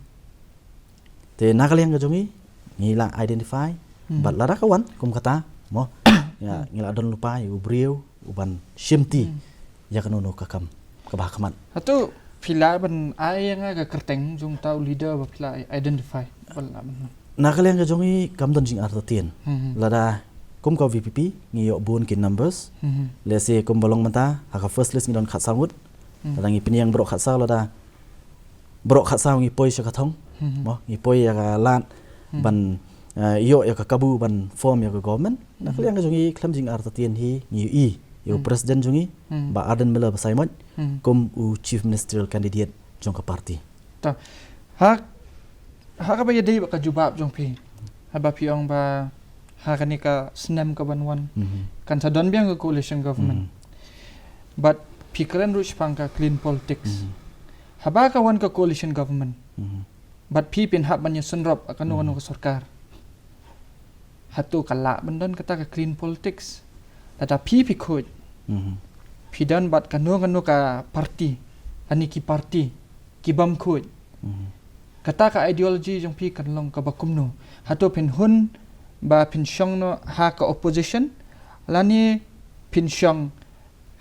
Te na ka liang ka jong ngi, ngi la identify Mhm. bad lada ka wan kum kata, mo, ïa, Mhm. ngi la don lypa ïa u briew uban shimti Mhm. ïa kano kano ka kam kaba ha khmat. Hato phi lah ban ai ïa nga ka kyrteng jong uta u leader ba phi la identify? Ba lah ban. Na ka liang ka jong ngi kam don jingartatien. Mhm. Lada kum ka V P P ngi ïoh bun ki numbers. Mhm. Lehse kumba long mynta ha ka first list ngi don khatsaw ngut. Mhm. Lada ngi pynïeng baroh khatsaw, lada baroh khatsaw ngi poi sha ka thong. Mhm. Mo, ngi poi ïa ka lad Mhm. ban, eh, ïoh ïa ka kabu ban form ïa ka government. Na ka Mhm. liang ka jong ngi khlem jingartatien hi ngi ïohi ïa u Mhm. president jong ngi, Mhm. Bah Ardent Miller Basaiawmoit, Mhm. kum u chief ministerial candidate jong ka party. Ta, ha, ha kaba ïadei bad ka jubab jong phi, haba phi ong ba ha kane ka snem kaban wan Mhm. kan sa don biang ka coalition government. Mhm. Bad phi kren ruh shaphang ka clean politics. Mhm. Haba ka wan ka coalition government, Mhm. bad phi phin hap ban ïasynrop ha kano kano Mhm. ka sorkar, hato ka lah ban don kata ka clean politics? Lada phi phi khuid, Mhm. phi don bad kano kano ka party, lane ki party ki bym khuid, Mhm. kata ka ideology jong phi kan long kaba kumno? Hato phin hun ba phin shong noh ha ka opposition, lane phin shong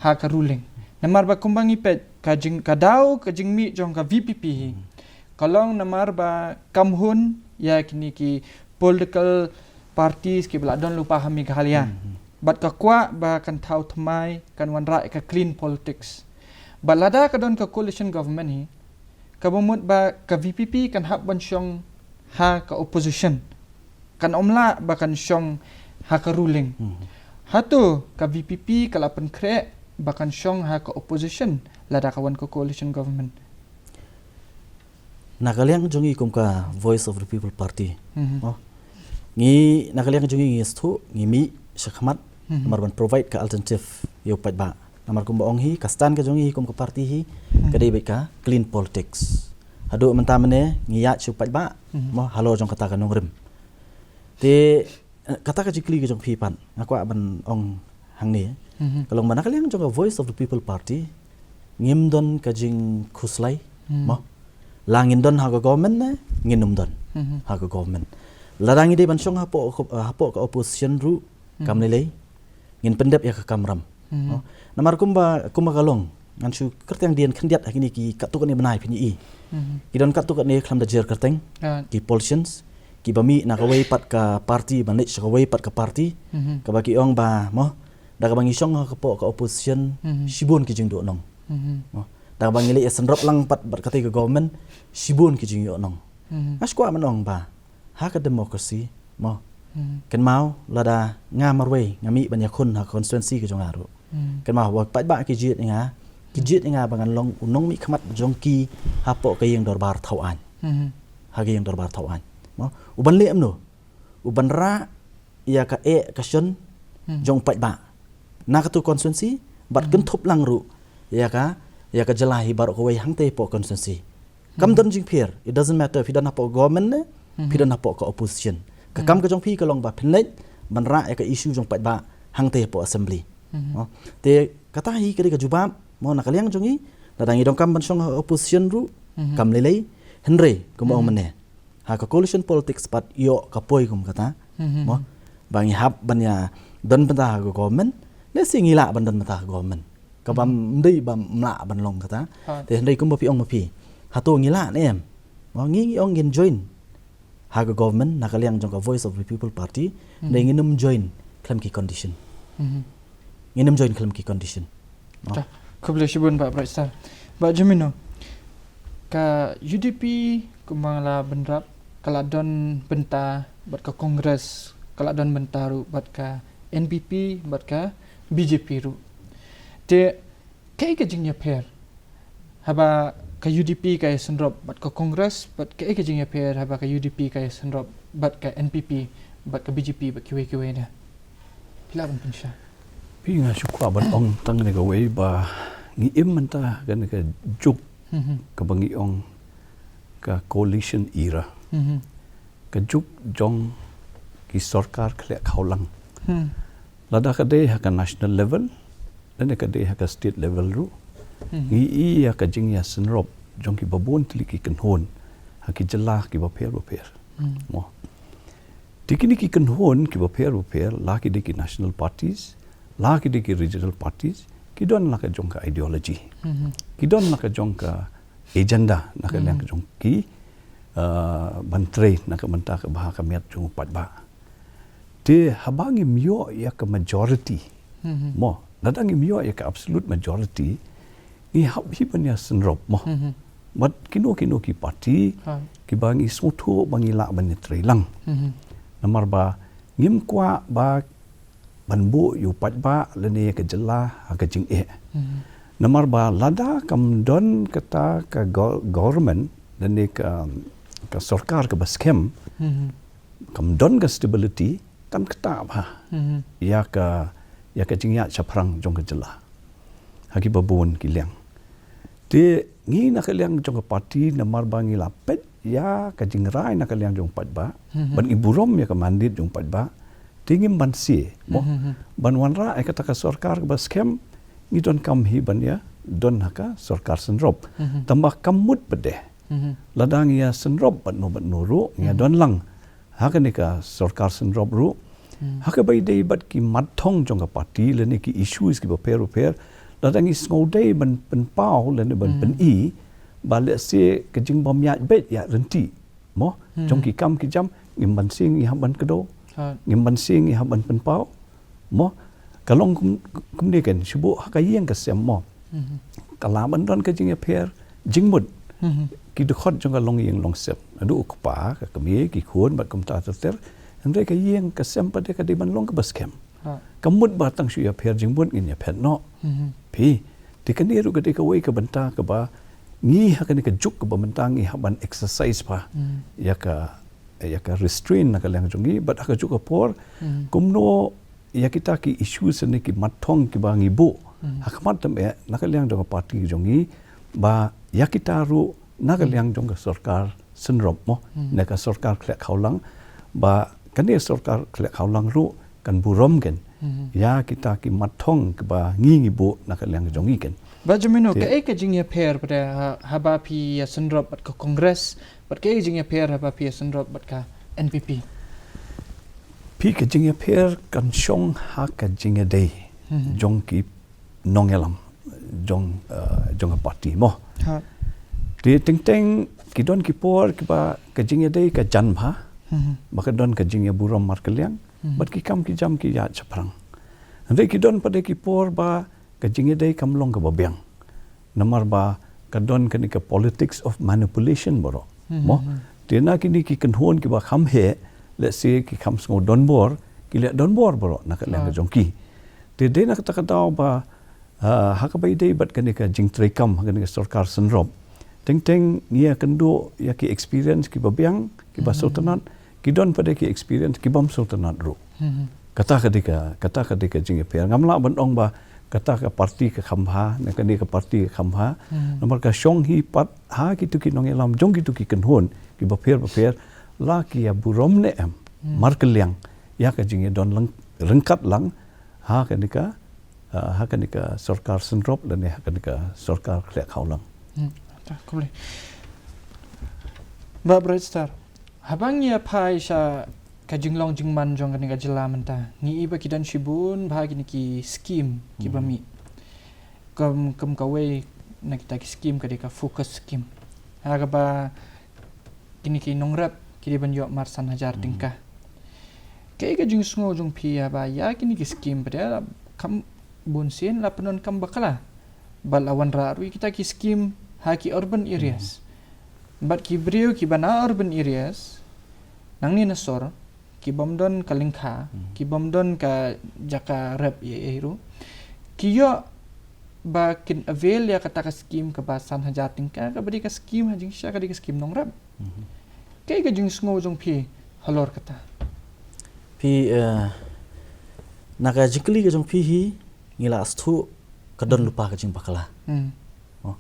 ha ka ruling? Namar ba kumba ngi peit ka jing, ka daw ka jingmih jong ka V P P hi, Mhm. ka long namar ba kam hun ïa kine ki political parties kiba la don lypa ha Meghalaya. Mhm. Bad ka kwah ba kan thaw thymmai, kan wanrah ïa ka clean politics. Bad lada ka don ka coalition government hi, kaba mut ba ka V P P kan hap ban shong ha ka opposition. kan ym lah ba kan shong ha ka ruling. Hmm. Hato ka V P P ka la pynkhreh ba kan shong ha ka opposition lada ka wan ka coalition government? Na ka liang jong ngi kum ka Voice of the People Party. Mhm. Oh. Ngi na ka liang jong ngi ngi sngewthuh ngi mih shakhmat Mhm. namar ban provide ka alternative ïa u paidbah. Namar kumba ong hi ka stand ka jong ngi kum ka party hi Mhm. ka dei beit ka clean politics. Haduh mynta mynne ngi ïaid sha u paidbah Mhm. mo halor jong kata ka nongrim. Te eh, kata ka jingkylli ka jong phi pat nga kwah ban ong hangne. Mhm. Ka long ba na ka liang jong ka Voice of the People Party ngim don ka jingkhuslai Mhm. mo. La ngin don ha ka government ne ngin ym don Mhm. ha ka government. Lada ngi dei ban shong hapoh, hapoh ka opposition ruh kam Mhm. lei lei ngin pyndep ïa ka kamram. Mhm. Oh. Namar kumba, kumba ka long ngan shu kyrteng dien khyndiat ha kine ki katto katne bnai phin ïohi. Mhm. Ki don katto katne khlem da jer kyrteng. Right. Ki politicians kiba mih na kawei pat ka party ban leit sha kawei pat ka party. Mhm. Kaba ki ong ba mo da kaba ngi shong ha ka poh ka opposition Mhm. shibun ki jingduhnong. Mhm. Mo da kaba ngi leit ïa synrop lang pat bad katei ka government shibun ki jingïohnong. Mhm. Nga shu kwah ban ong ba ha ka democracy mo. Hmm. Kynmaw lada nga marwei nga mih ban ïakhun ha ka constituency ka jong nga ruh. Hmm. Kynmaw ba paidbah ki jied ïa nga, ki jied ïa nga ba ngan long u nongmihkhmat jong ki hapoh ka ïing dorbar thaw aiñ. Hmm. Ha ka ïing dorbar thaw aiñ. Mo, u ban leh kumno? U ban rah ïa ka eh ka shon Hmm. jong paidbah na katu constituency bad Hmm. kynthup lang ruh ïa ka, ïa ka jylla hi baroh kawei hangtei hapoh constituency. Kam Hmm. don jingpher. It doesn't matter phi don hapoh government ne phi Hmm. don hapoh ka opposition. Ka Hmm. kam ka jong phi ka long ba phin leit ban rah ïa ka issue jong paidbah hangtei hapoh assembly. Hmm. Mo, te kata hi ka dei ka jubab mo na ka liang jong ngi. Lada ngi donkam ban shong ha opposition ruh Hmm. kam lei lei. Hynrei kumba ong Hmm. mynne ha ka coalition politics pat ïoh ka poi kum kata. Hmm. Mo, ba ngi hap ban ïa don bynta ha ka government. Lehse ngi lah ban don bynta ha ka government. Kaba Hmm. ym dei ba ym lah ban long kata. Ha. Te hynrei kumba phi ong ma phi hato ngi lah ne em? Mo, ngi, ngi ong ngin join ha ka government na ka liang jong ka Voice of the People Party. Hmm. Hynrei ngin ym join khlem ki condition. Hmm. Ngin ym join khlem ki condition. Mo. Khublei shibun Bah Brightstar. Bah Jemino, ka U D P kumba nga la bynrap ka la don bynta bad ka Congress, ka la don bynta ruh bad ka N P P bad ka B J P ruh. Te kaei ka jingïapher haba ka U D P ka ïasynrop bad ka Congress, bad kaei ka jingïapher haba ka U D P ka ïasynrop bad ka N P P bad ka B J P bad kiwei kiwei de? Phi lah ban pynshai? Phi, nga shu kwah ban ong tang ne kawei ba ngi im mynta kane ka juk Hmm. kaba ngi ong ka coalition era. Hmm. Ka juk jong ki sorkar khleh khawlang. Hmm. Lada ka dei ha ka national level lane ka dei ha ka state level ruh. Hmm. Ngi ïohi ïa ka jingïasynrop jong kiba bun tylli ki kynhun ha ki jylla kiba pher ba pher. Hmm. Mo. Te kine ki kynhun kiba pher ba pher, la ki dei ki national parties, la ki dei ki regional parties, ki don la ka jong ka ideology. Hmm. Ki don la ka jong ka agenda na ka liang Hmm. ka jong ki, uh, ban trei na ka bynta ka bha ka miat jong u paidbah. Te haba ngim ïoh ïa ka majority. Hmm. Mo, lada ngim ïoh ïa ka absolute majority, ngi hap hi ban ïasynrop mo. Hmm. Bad kino kino ki party Ha. kiba ngi sngewthuh ba ngi lah ban ïatrei lang. Hmm. Namar ba ngim kwah ba ban buh ïa u paidbah lane ïa ka jylla ha ka jingeh. Hmm. Namar ba lada kam don kata ka go-, government lane ka, ka sorkar kaba skhem, Hmm. kam don ka stability, kan ktah bha Hmm. ïa ka, ïa ka jingïaid shaphrang jong ka jylla ha kiba bun ki liang. Te ngi na ka liang jong ka party namar ba ngi la peit ïa ka jingrai na ka liang jong u paidbah, Hmm. ban ngi burom ïa ka mandate jong u paidbah, te ngim banse mo. Hmm. Ban wanrah ïa kata ka sorkar kaba skhem, ngi donkam hi ban ïa don ha ka sorkar synrop. Hmm. Tangba kam mut pat de. Hmm. Lada ngi ïasynrop bad no bad no ruh ngi ïa Hmm. don lang ha kane ka sorkar synrop ruh. Hmm. Ha kaba ïadei bad ki mat thong jong ka party lane ki issues kiba pher ba pher, lada ngi sngewdei ban pynpaw lane ban Hmm. pyni ba lehse ka jingbym ïaid beit ïaid ryntih mo. Hmm. Jong ki kam ki jam ngim banse ngi hap ban kdew. Ha. Ngim banse ngi hap ban pynpaw. Mo, ka long kum, kumne kan, shu buh ha ka ïing ka sem mo. Hmm. Ka lah ban don ka jingïapher jingmut. Hmm. Ki dkhot jong ka longïing longsem. Naduh u kpa, ka kmie, ki khun bad kumta ter ter. Hynrei ka ïing ka sem pat de ka dei ban long kaba skhem. Ha. Ka mut ba tang shu ïapher jingmut ngin ïapher noh. Mhm. Phi, te kane ruh ka dei kawei ka bynta kaba ngi ha kane ka juk kaba mynta ngi hap ban exercise pha. Mhm. Ïa ka, ïa ka restraint na ka liang jong ngi, bad ha ka juk ka por, Mhm. kumno ïa kita ki issues ne ki mat thong kiba ngi buh. Mhm. Ha khmat tam eh, na ka liang jong ka party jong ngi, ba ïa kita ruh na ka Mhm. liang jong ka sorkar synrop mo, Mhm. ne ka sorkar khlek khawlang, ba kane sorkar khlek khawlang ruh kan burom ken. Mhm. Ïa kita ki mat thong kiba ngi ngi buh na ka liang jong ngi ken. Ba Jemino, Te- kaei ka jingïapher pat de ha, haba phi ïa synrop bad ka Congress, bad kaei ka jingïapher haba phi ïa synrop bad ka N P P? Phi, ka jingïapher kan shong ha ka jingïadei Mhm. jong ki nongïalam jong, eh, jong ka party mo. Ha. Te teng teng ki don ki por kiba ka jingïadei ka jan bha, Mhm. ba ka don ka jingïaburom markylliang, Mhm. bad ki kam ki jam ki ïaid shaphrang. Hynrei ki don pat de ki por ba ka jingïadei kam long kaba biang. Namar ba ka don kane ka politics of manipulation baroh. Mhm. Mo, te na kine ki kynhun kiba kham heh, let's say ki kham sngew donbor, ki leh donbor baroh na ka liang ka Ah. jong ki. Te dei na kata ka daw ba, ah, ha kaba ïadei bad kane ka jingtreikam ha kane ka sorkar synrop, teng teng ngi ïakynduh ïa ki experience kiba biang, kiba Mhm. sngewtynnat, ki don pat de ki experience kibym sngewtynnat ruh. Mhm. Kata ka dei ka, kata ka dei ka jingïapher. Ngam lah ban ong ba kata ka party ka kham bha, ne kane ka party ka kham bha. Mhm. Namar ka shong hi pat ha kito ki nongïalam jong kito ki kynhun kiba pher bapher, la ki ïaburom ne em, Mhm. markylliang ïa ka jingïadon lang, ryngkat lang ha kane ka, ah, ha kane ka sorkar synrop lane ha kane ka sorkar khlek khawlang. Hmm, ta, khublei. Bah Brightstar, haba ngi ïa phai sha ka jinglong jingman jong kane ka jylla mynta, ngi i ba ki don shibun bha kine ki scheme kiba Hmm. mih. Kum, kum kawei na kita ki scheme ka dei ka focus scheme. Ha kaba kine ki nongrep ki dei ban ïoh mar san hajar Hmm. tyngka. Kaei ka jingsngew jong phi haba ïa kine ki scheme pat de kam bun sien la pyndonkam bakla? Bad la wanrah ruh ïa kita ki scheme ha ki urban areas. Hmm. Bad ki briew kiba na urban areas, nangne na sor, kibym don ka lyngkha, Hmm. kibym don ka jaka rep ei ei ruh, ki ïoh ba kin avail ïa kata ka scheme kaba san hajar tyngka, kaba dei ka scheme ha jingshisha ka dei ka scheme nongrep. Mhm. Kaei ka jingsngew jong phi halor kata? Phi, eh, na ka jingkylli ka jong phi hi, ngi la sngewthuh ka don Hmm. lypa ka jingbakla. Hmm. Oh.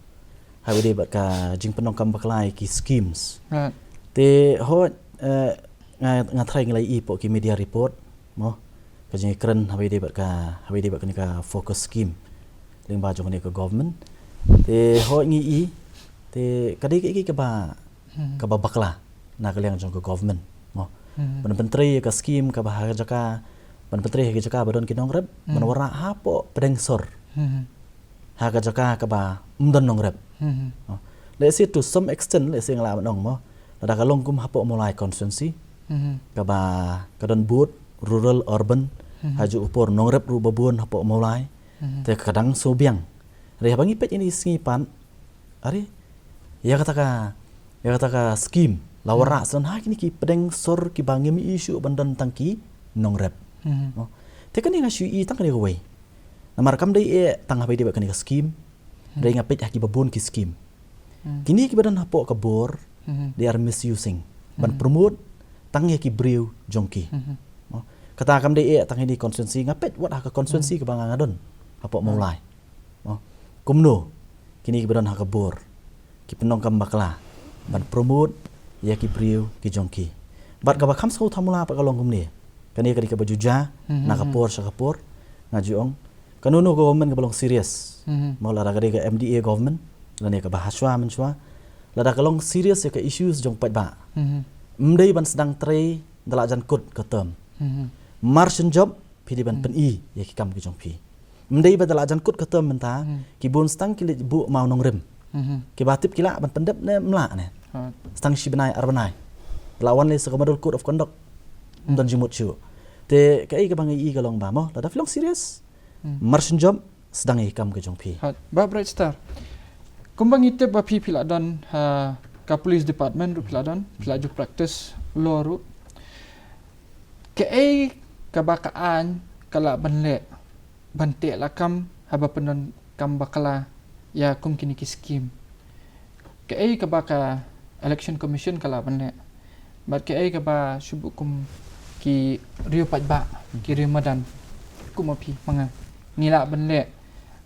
Haba ïadei bad ka jingpyndonkam bakla ïa ki schemes. Right. Te hooid, eh, nga, nga tharai ngi la i hapoh ki media report mo, ka jingkren haba ïadei bad ka, haba ïadei bad kane ka focus scheme lyngba jong kane ka government. Te hooid ngi i, te ka dei kaei kaei kaba, Hmm. kaba bakla na ka liang jong ka government mo. Hmm. Ban pyntrei ïa ka scheme kaba ha ka jaka, ban pyntrei ha ka jaka ba don ki nongrep, ban Hmm. wanrah hapoh pdeng sor. Hmm. Ha ka jaka kaba ym don nongrep. Hmm. Oh. Let's say to some extent, let's say nga lah ban ong mo, lada ka long kum hapoh Mawlai constituency, Hmm. kaba ka don both rural urban, Hmm. ha juh u por nongrep ruh ba bun hapoh Mawlai. Hmm. Te ka dang shu biang. Hynrei haba ngi peit ïa kine ki sngi pat, are, ïa kata ka, ïa kata ka scheme la Hmm. wanrah shen ha kine ki pdeng sor kiba ngim i shuh ban don tang ki nongrep. Hmm. Oh. Te kane nga shu i tang kane kawei. Namar kam dei eh tang haba ïadei bad kane ka scheme. Hmm. Hynrei nga peit ha kiba bun ki scheme. Hmm. Kine kiba don hapoh ka bor, Hmm. they are misusing ban Hmm. promote tang ïa ki briew jong ki. Hmm. Oh. Kata kam dei eh tang ha kine ki constituency, nga peit wat ha ka constituency Hmm. kaba nga nga don hapoh Hmm. Mawlai. Oh. Kumno kine kiba don ha ka bor ki pyndonkam bakla ban promote ïa ki briew ki jong ki. Bad kaba kham sngewthuh mula pat ka long kumne. Kane ka dei kaba ju jia, Hmm. na ka por sha ka por, nga ju ong, kano kano ka government kaba long serious. Hmm. Mo, lada ka dei ka M D A government, lane kaba ha shuwa mynshuwa, lada ka long serious ïa ka issues jong paidbah, Hmm. ym dei ban sdang trei da la jan kut ka term. Hmm. Mar shen jop phi dei ban Hmm. pyni ïa ki kam ki jong phi. Ym dei ba da la jan kut ka term mynta, Hmm. ki bun sdang ki leit buh mawnongrim. Hmm. Kiba tip ki lah ban pyndep ne ym lah ne. Ha. Sdang shi bnai ar bnai. Da la wan leit sha ka model code of conduct, ym Hmm. don jingmut shuh. Te kaei kaba nga i ka long ba mo, lada phi long serious, Hmm. mar shen jop sdang ïa ki kam ki jong phi. Ha, Bah Brightstar, kumba ngi tip ba phi, phi la don ha ka police department ruh phi la don, phi la ju practice law ruh. Kaei kaba ka aiñ ka lah ban leh ban teh lakam haba pyndonkam bakla ïa kum kine ki skim? Kaei kaba ka Election Commission ka lah ban leh? Bad kaei kaba shu buh kum ki riew paidbah, ki riew madan, kum ma phi ma nga, ngi lah ban leh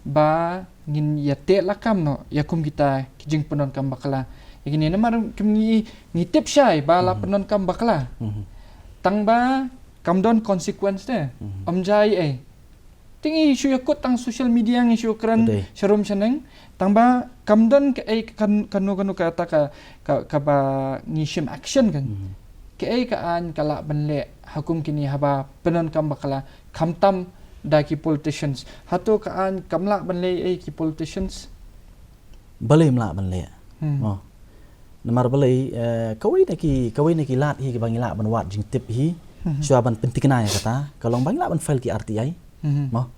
ba ngin ïa teh lakam noh ïa kum kita ki jingpyndonkam bakla? Ïa kine namar kum ngi, ngi tip shai ba la pyndonkam bakla. Tang ba kam don consequence te. Ym jia ei. Te ngi shu ïa kut tang social media, ngi shu kren sharum shaneng. Tang ba kam don kaei, kan, kano kano kata ka, ka, kaba ngi shim action kan. Kaei ka aiñ ka lah ban leh ha kum kine haba pyndonkam bakla, khamtam da ki politicians? Hato ka aiñ kam lah ban leh ei ki politicians? Balei ym lah ban leh? Mo. Namar balei, eh, kawei na ki, kawei na ki lad hi kiba ngi lah ban wad jingtip hi. Shuwa ban pyntikna ïa kata, ka long ba ngi lah ban file ki R T I. Mo.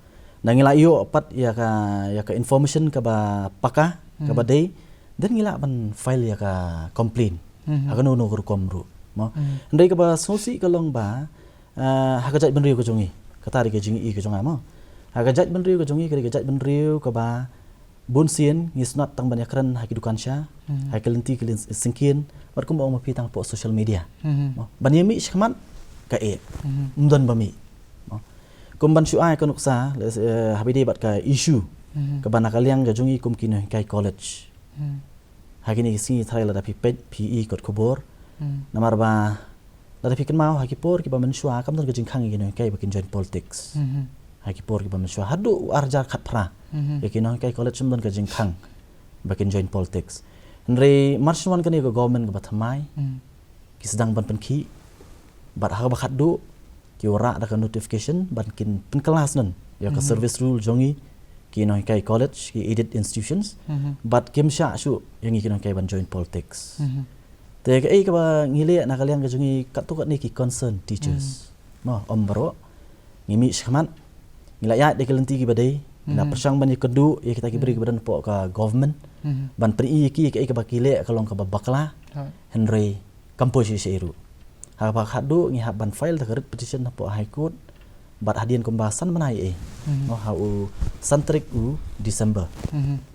Na ngi lah ïoh pat ïa ka, ïa ka information kaba paka, kaba dei, then ngi lah ban file ïa ka complaint ha kano kano ka rukom ruh. Mo. Hynrei kaba sngewsih ka long ba, ah, ha ka jaitbynriew ka jong ngi, kata dei ka jingïohi ka jong nga mo. Ha ka jaitbynriew ka jong ngi, ka dei ka jaitbynriew kaba bun sien ngi sngewtynnat tang ban ïakren ha ki dukan sha, ha ki lynti ki lyn-, syngkien, bad kumba ong ma phi tang hapoh social media. Mo. Ban ïa mih shakhmat ka eh. Ym don ba mih. Mo. Kum ban shu ai ka nuksa, le, eh, haba ïadei bad ka issue kaba na ka liang ka jong ngi kum ki nonghikai college. Ha kine ki sngi tharai lada phi peit, phi i kot khubor. Namar ba lada phi kynmaw ha ki por kiba mynshuwa kam don ka jingkhang ïa ki nonghikai ba kin join politics. Ha ki por kiba mynshuwa haduh u ar hajar khatphra, ïa ki nonghikai college ym don ka jingkhang ba kin join politics. Hynrei mar shu wan kane ka government kaba thymmai, ki sdang ban pynkhih, bad ha kaba khatduh ki wanrah da ka notification ban kin pynkylla noh ïa ka service rule jong ngi ki nonghikai college, ki aided institutions, bad kim shah shuh ïa ngi ki nonghikai ban join politics. Te kaei kaba ngi leh na ka liang ka jong ngi katto katne ki concerned teachers. Mo, ym baroh. Ngi mih shakhmat, ngi la ïaid da ki lynti kiba dei, ngi la pyrshang ban ïakynduh ïa kita ki briew kiba don hapoh ka government, ban pyni ïa ki kaei kaba ki leh ka long kaba bakla. Hynrei kam poi shisha ruh. Ha kaba khatduh ngi hap ban file da ka writ petition hapoh High Court, bad hadien kumba san bnai ei. Mo, ha u san tarik u December,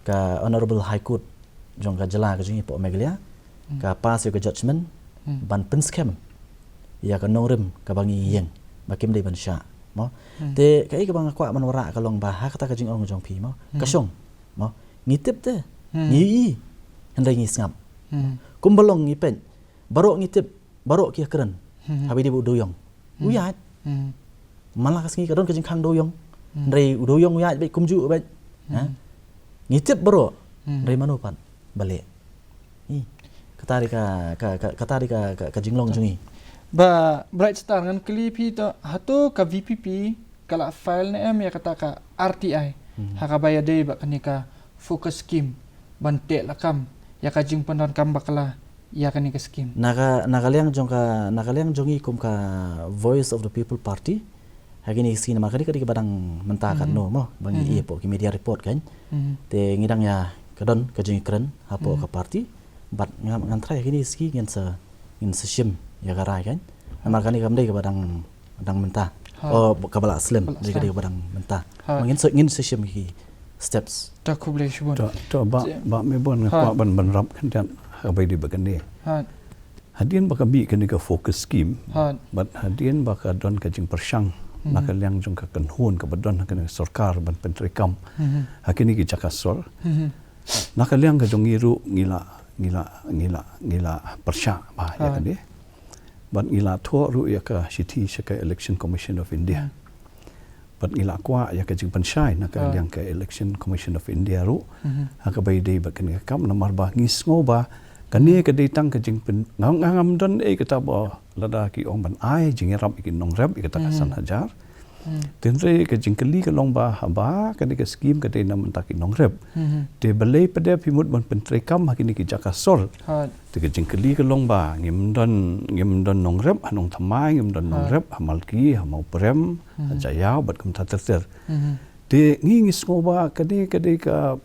ka Honorable High Court jong ka jylla ka jong ngi hapoh Meghalaya ka pass ïa ka judgment ban pynskhem ïa ka nongrim kaba ngi ïeng ba kim dei ban shah. Mo. Te kaei kaba nga kwah ban wanrah ka long ba ha kata ka jingong jong phi mo, ka shong. Mo. Ngi tip te, ngi i, hynrei ngi sngap. Kumba long ngi peit, baroh ngi tip, baroh ki ïakren. Haba ïadei bad u dewïong, u ïaid. Man la ka sngi ka don ka jingkhang dewïong, hynrei u dewïong u ïaid beit kumjuh beit. Ha? Ngi tip baroh, hynrei mano pat ba leh? Ih, kata dei ka, ka, ka, kata dei ka, ka, ka jinglong jong ngi. Ba Bright Star, ngan kylli phi to, hato ka V P P ka la file ne em ïa kata ka R T I ha kaba ïadei bad kane ka FOCUS scheme ban teh lakam ïa ka jingpyndonkam bakla ïa kane ka scheme? Na ka, na ka liang jong ka, na ka liang jong ngi kum ka Voice of the People Party, ha kine ki sngi namar ka dei, ka dei kaba dang mynta katno mo ba ngi ïohi hapoh ki media report kan. Te ngi dang ïa, ka don ka jingkren hapoh ka party, bad ngan, ngan tharai ha kine ki sngi ngin sa, ngin sa shim ïa ka rai kan. Namar kane kam dei kaba dang, dang mynta. O, kaba la slem, dei, ka dei kaba dang mynta. Ngin sa, ngin sa shim ki steps. Ta khublei shibun. To, to, ba, ba me bon nga kwah ban, ban rap kan, dan ha kaba ïadei bad kane. Hadien ba ka mih kane ka FOCUS scheme, bad hadien ba ka don ka jingpyrshang na ka liang jong ka kynhun kaba don ha kane ka sorkar ban pyntreikam ha kine ki jaka sor. Na ka liang ka jong ngi ruh ngi la, ngi la, ngi la, ngi la pyrshah bha ïa kane. Bad ngi la thoh ruh ïa ka shithi sha ka Election Commission of India. Bad ngi la kwah ïa ka jingpynshai na ka liang ka Election Commission of India ruh ha kaba ïadei bad kane ka kam, namar ba ngi sngew ba kane ka dei tang ka jingpyn, nga, nga, ngam don ei kata ba lada ki ong ban ai jingïarap ïa ki nongrep ïa kata ka san hajar. Te hynrei ka jingkylli ka long ba haba kane ka scheme ka dei na bynta ki nongrep, te balei pat de phi mut ban pyntreikam ha kine ki jaka sor? Te ka jingkylli ka long ba ngim don, ngim don nongrep ha Nongthymmai, ngim don nongrep ha Malki, ha Mawprem, ha Jaïaw bad kumta ter ter. Te ngi, ngi sngew ba ka dei, ka dei ka,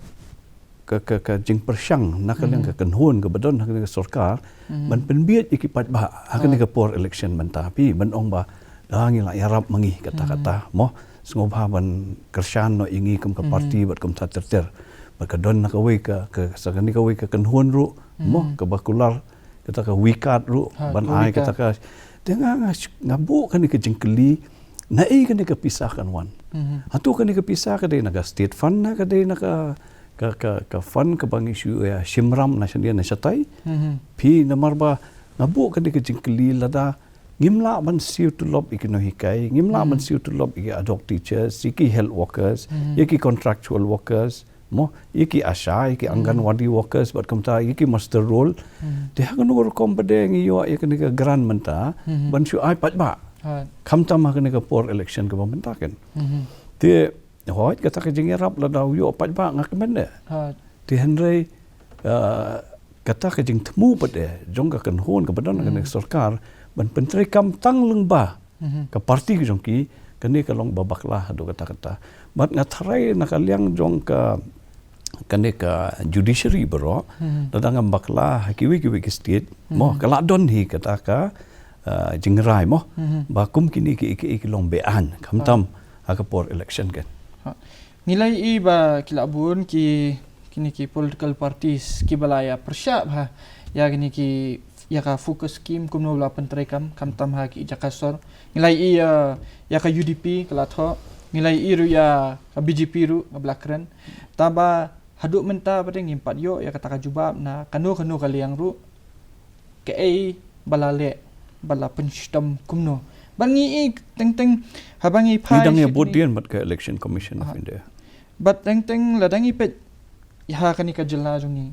ka, ka, ka jingpyrshang na ka liang ka kynhun kaba don ha kane ka sorkar ban pynbiej ïa ki paidbah ha kane ka por election mynta, phi, ban ong ba Da ngi la ïarap ma ngi kata kata mo, sngewbha ban kyrshan noh ïa ngi kum ka parti bad kumta ter ter. Bad ka don na kawei ka, ka sa kane kawei ka kynhun ruh mo, kaba kular kata ka WECAT ruh, ban ai kata ka. Te nga, nga, nga buh kane ka jingkylli, naei kane ka pisa kan wan? Hato kane ka pisa ka dei na ka state fund ne ka dei na ka, ka, ka, ka fund kaba ngi shu ïa shimram na shane na shatai? Phi, namar ba nga buh kane ka jingkylli, lada ngim lah ban siew tulop ïa ki nonghikai, ngim lah ban siew tulop ïa ki ad hoc teachers, ïa ki health workers, ïa ki contractual workers mo, ïa ki ASHA, ïa ki Anganwadi workers, bad kumta ïa ki muster roll. Te ha kano ka rukom pat de ngi ïoh ïa kane ka grant mynta ban shu ai paidbah, khamtam ha kane ka por election kaba mynta kan? Te hooid, kata ka jingïarap lada u ïoh paidbah, nga kmen de. Te hynrei, ah, kata ka jingthmu pat de jong ka kynhun kaba don ha kane ka sorkar ban pyntreikam tang lyngba ka parti ka jong ki, kane ka long ba bakla haduh katta katta. Bad nga tharai na ka liang jong ka, kane ka judiciary baroh, lada ngam bakla ha kiwei kiwei ki state mo, ka la don hi kata ka, ah, jingrai mo, ba kum kine ki, ki, ki long be-aiñ, khamtam ha ka por election kan. Ngi la ïohi ba ki la bun ki, kine ki political parties kiba la ïa pyrshah bha ïa kine ki, ïa ka FOCUS scheme kumno la pyntreikam, khamtam ha ki jaka sor. Ngi la ïohi ïa, ïa ka UDP ka la thoh. Ngi la ïohi ruh ïa ka BJP ruh kaba la kren. Tangba haduh mynta pat ngim pat ïoh ïa kata ka jubab na kano kano ka liang ruh. Kaei ba la leh, ba la pynshitom kumno? Bad ngi ïohi teng teng haba ngi phai, ngi dang ïa bud dien bad ka Election Commission of India. Bad teng teng lada ngi peit ha kane ka jylla jong ngi,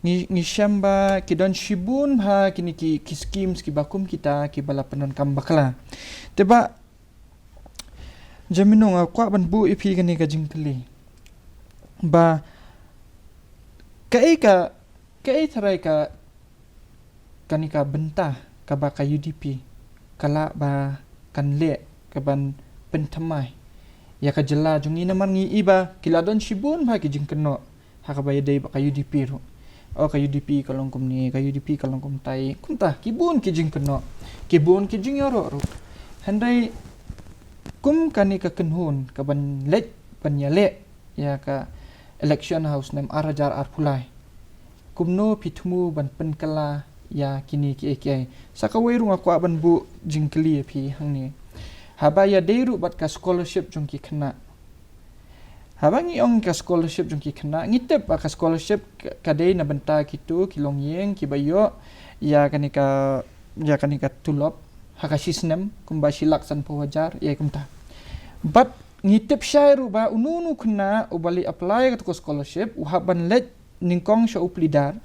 ngi, ngi shem ba ki don shibun bha kine ki, ki schemes kiba kum kita kiba la pyndonkam bakla. Te Bah Jamino, nga kwah ban buh ïa phi kane ka jingkylli ba kaei ka, kaei tharai ka, kane ka bynta kaba ka UDP ka lah ba kan leh kaban pynthymmai ïa ka jylla jong ngi, namar ngi ïohi ba ki la don shibun bha ki jingkynnoh ha kaba ïadei bad ka UDP ruh. O, ka UDP ka long kumne, ka UDP ka long kumtai, kumta ki bun ki jingkynnoh, ki bun ki jingïaroh ruh. Hynrei kum kane ka kynhun kaban leit ban ïaleh ïa ka election ha u snem ar hajar arphew lai, kumno phi thmu ban pynkylla ïa kine kiei kiei? Sa kawei ruh nga kwah ban buh jingkylli ïa phi hangne. Haba ïadei ruh bad ka scholarship jong ki khynnah, haba ngi ong ka scholarship jong ki khynnah, ngi tip ba ka scholarship ka, ka dei na bynta kito ki longïing kiba ïoh ïa kane ka, ïa kane ka tulop ha ka shi snem kumba shi lak sanphew hajar, ïa kumta. Bad ngi tip shai ruh ba uno uno u khynnah uba leit apply ïa kato ka scholarship u hap ban leit nyngkong sha u plie dar,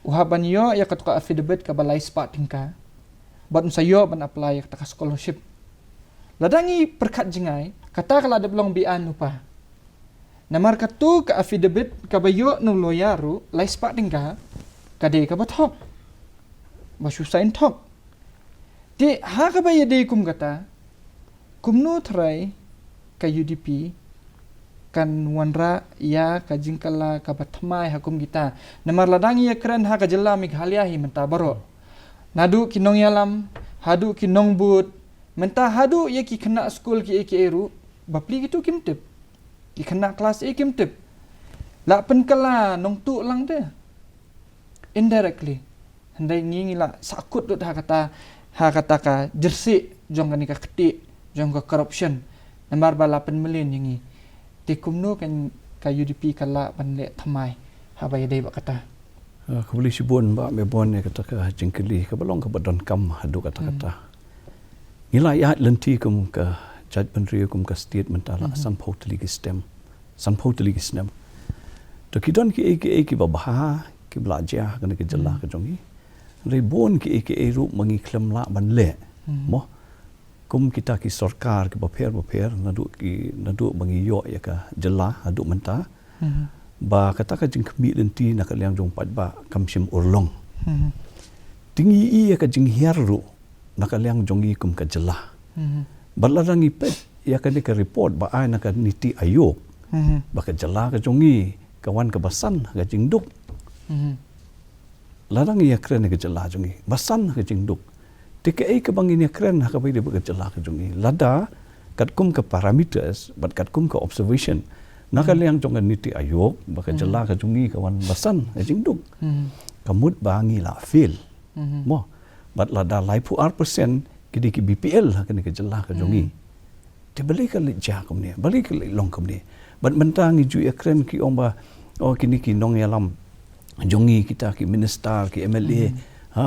u hap ban ïoh ïa kato ka affidavit kaba lai spah tyngka bad un sa ïoh ban apply ïa kata ka scholarship. Lada ngi pyrkhat jngai, kata ka la dep long be-aiñ lypa. Namar kato ka affidavit kaba ïoh na u lawyer ruh lai spah tyngka, ka dei kaba thok, ba shu sign thok. Te ha kaba ïadei kum kata, kumno tharai ka UDP kan wanrah ïa ka jingkylla kaba thymmai ha kum kita? Namar lada ngi ïakren ha ka jylla Meghalaya hi mynta baroh, naduh ki nongïalam haduh ki nongbud, mynta haduh ïa ki khynnah skul kiei kiei ruh, bapli kito kim tip. Ki khynnah klas A kim tip. La pynkylla nongtuh lang de, indirectly. Hynrei ngi, ngi la sahkut lut ha kata, ha kata ka jersey jong kane ka kti jong ka corruption. Namar ba la pynmlien ïa ngi. Te kumno kan ka UDP ka lah ban leh thymmai haba ïadei bad kata? Ah, khublei shibun Bah Mebon ïa kata ka jingkylli kaba long kaba donkam haduh katta katta. Ngi la ïaid lynti kum ka jaitbynriew, kum ka state mynta la sanphew tylli ki snem. Sanphew tylli ki snem. To ki don kiei kiei kiba bha kiba la jia ha kane ka jylla ka jong ngi. Hynrei bun kiei kiei ruh ma ngi khlem lah ban leh. Mo, kum kita ki sorkar kiba pher bapher, naduh ki, naduh ba ngi ïoh ïa ka jylla haduh mynta, ba kata ka jingkhmih lynti na ka liang jong paidbah kam shym urlong. Te ngi ïohi ïa ka jinghiar ruh na ka liang jong ngi kum ka jylla. Bad lada ngi peit ïa kane ka report ba ai na ka NITI Aayog, ba ka jylla ka jong ngi ka wan kaba san ha ka jingduk. Lada ngi ïakren ïa ka jylla jong ngi, ba san ha ka jingduk. Te kaei kaba ngin ïakren ha kaba ïadei bad ka jylla ka jong ngi. Lada katkum ka parameters bad katkum ka observation na ka liang jong ka NITI Aayog ba ka jylla ka jong ngi ka wan basan ka jingduk. Ka mut ba ngi la fail. Mo. Bad lada laiphew ar percent ki dei ki B P L ha kane ka jylla ka jong ngi. Te balei ka leit jia kumne, balei ka leit long kumne. Bad mynta ngi ju ïakren ki ong ba, oh, kine ki nongïalam jong ngi, kita ki minister, ki M L A, ha,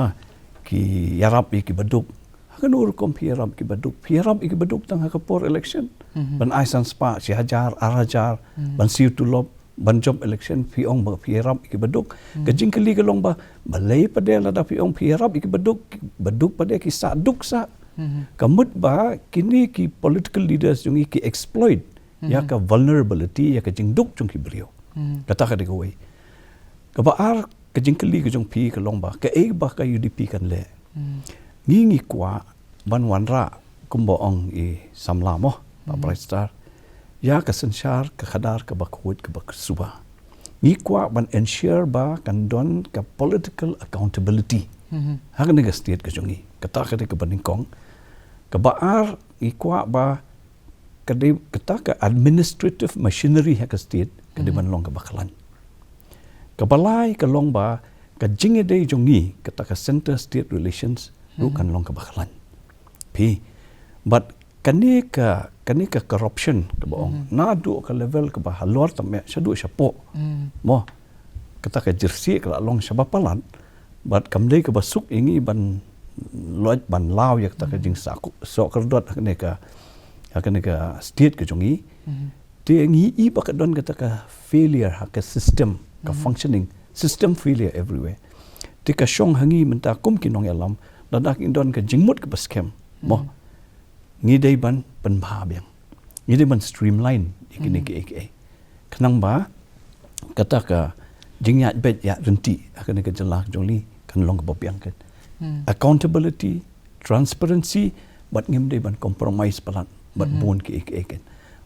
ki ïarap ïa ki baduk. Ha kano rukom phi ïarap ki baduk? Phi ïarap ïa ki baduk tang ha ka por election. Ban ai san spah, shi hajar, ar hajar, ban siew tulop, ban jop election, phi ong ba phi ïarap ïa ki baduk. Ka jingkylli ka long ba, balei pat de lada phi ong phi ïarap ïa ki baduk, ki baduk pat de ki sah duk sah. Ka mut ba kine ki political leaders jong ngi ki exploit ïa ka vulnerability, ïa ka jingduk jong ki briew. Kata ka dei kawei. Kaba ar, ka jingkylli ka jong phi ka long ba kaei ba ka U D P kan leh. Ngi ngi kwah ban wanrah kumba ong i samla mo, Bah Brightstar, ïa ka synshar ka khadar kaba khuid kaba suba. Ngi kwah ban ensure ba kan don ka political accountability ha kane ka state ka jong ngi. Kata ka dei kaba nyngkong. Kaba ar, ngi kwah ba ka dei kata ka administrative machinery ha ka state ka dei ban long kaba khlaiñ. Kaba lai ka long ba ka jingïadei jong ngi, kata ka centre state relations ruh kan long kaba khlaiñ. Phi, bad kane ka, kane ka corruption kaba ong, naduh ka level kaba halor tam eh shaduh shapoh. Mo, kata ka jersey ka la long shaba palat, bad kam dei kaba suk ïa ngi ban loit ban law ïa kata ka jingsa ku, soh kyrduh ha kane ka, ha kane ka state ka jong ngi. Te ngi i ba ka don kata ka failure ha ka system, ka functioning, system failure everywhere. Te ka shong ha ngi mynta kum ki nongïalam, lada ki don ka jingmut kaba skhem. Mo, ngi dei ban pynbha biang. Ngi dei ban streamline ïa kine kiei kiei. Khnang ba kata ka jingïaid beit ïaid ryntih ha kane ka jylla ka jong ngi kan long kaba biang kan. Accountability, transparency, bad ngim dei ban compromise palat bad bun kiei kiei kan.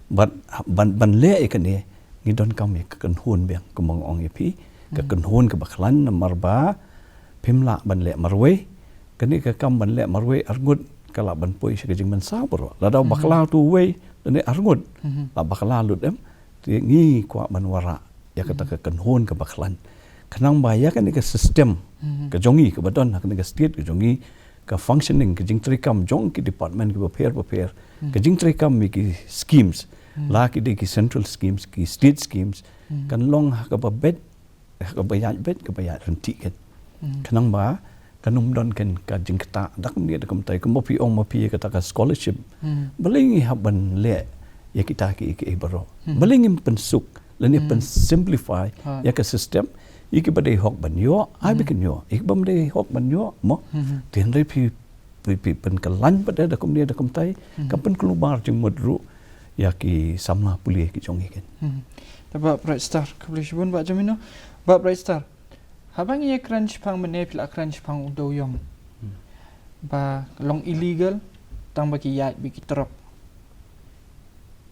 Bad ban, ban leh ïa kane ngi donkam ïa ka kynhun biang kumba nga ong ïa phi. Ka kynhun kaba khlaiñ namar ba phim lah ban leh marwei. Kane ka kam ban leh marwei arngut ka lah ban poi sha ka jingmynsaw baroh. Lada bakla tu uwei, lane arngut la bakla lut em. Te ngi kwah ban wanrah ïa kata ka kynhun kaba khlaiñ. Khnang ba ïa kane ka system ka jong ngi kaba don ha kane ka state ka jong ngi, ka functioning, ka jingtreikam jong ki department kiba pher ba pher, ka jingtreikam ïa ki schemes, la ki dei ki central schemes, ki state schemes, kan long ha kaba beit, ha kaba ïaid beit, kaba ïaid ryntih kan. Khnang ba kan ym don kan ka jingktah da kumne da kumtai, kumba phi ong ma phi ïa kata ka scholarship. Balei ngi hap ban leh ïa kita kiei kiei baroh? Balei ngim pynsuk lane pynsimplify ïa ka system? Ïa kiba dei hok ban ïoh, ai ba kin ïoh. Ïa kiba ym dei hok ban ïoh, mo. Te hynrei phi, phi, phi pynkhlaiñ pat da kumne da kumtai, ka pynkulmar jingmut ruh ïa ki samla pule ki jong ngi kan. Te Bah Brightstar, khublei shibun Bah Jamino. Bah Brightstar, haba ngi ïakren shaphang mynne phi la kren shaphang u dewïong. Ba long illegal tang ba ki ïaid bad ki trok.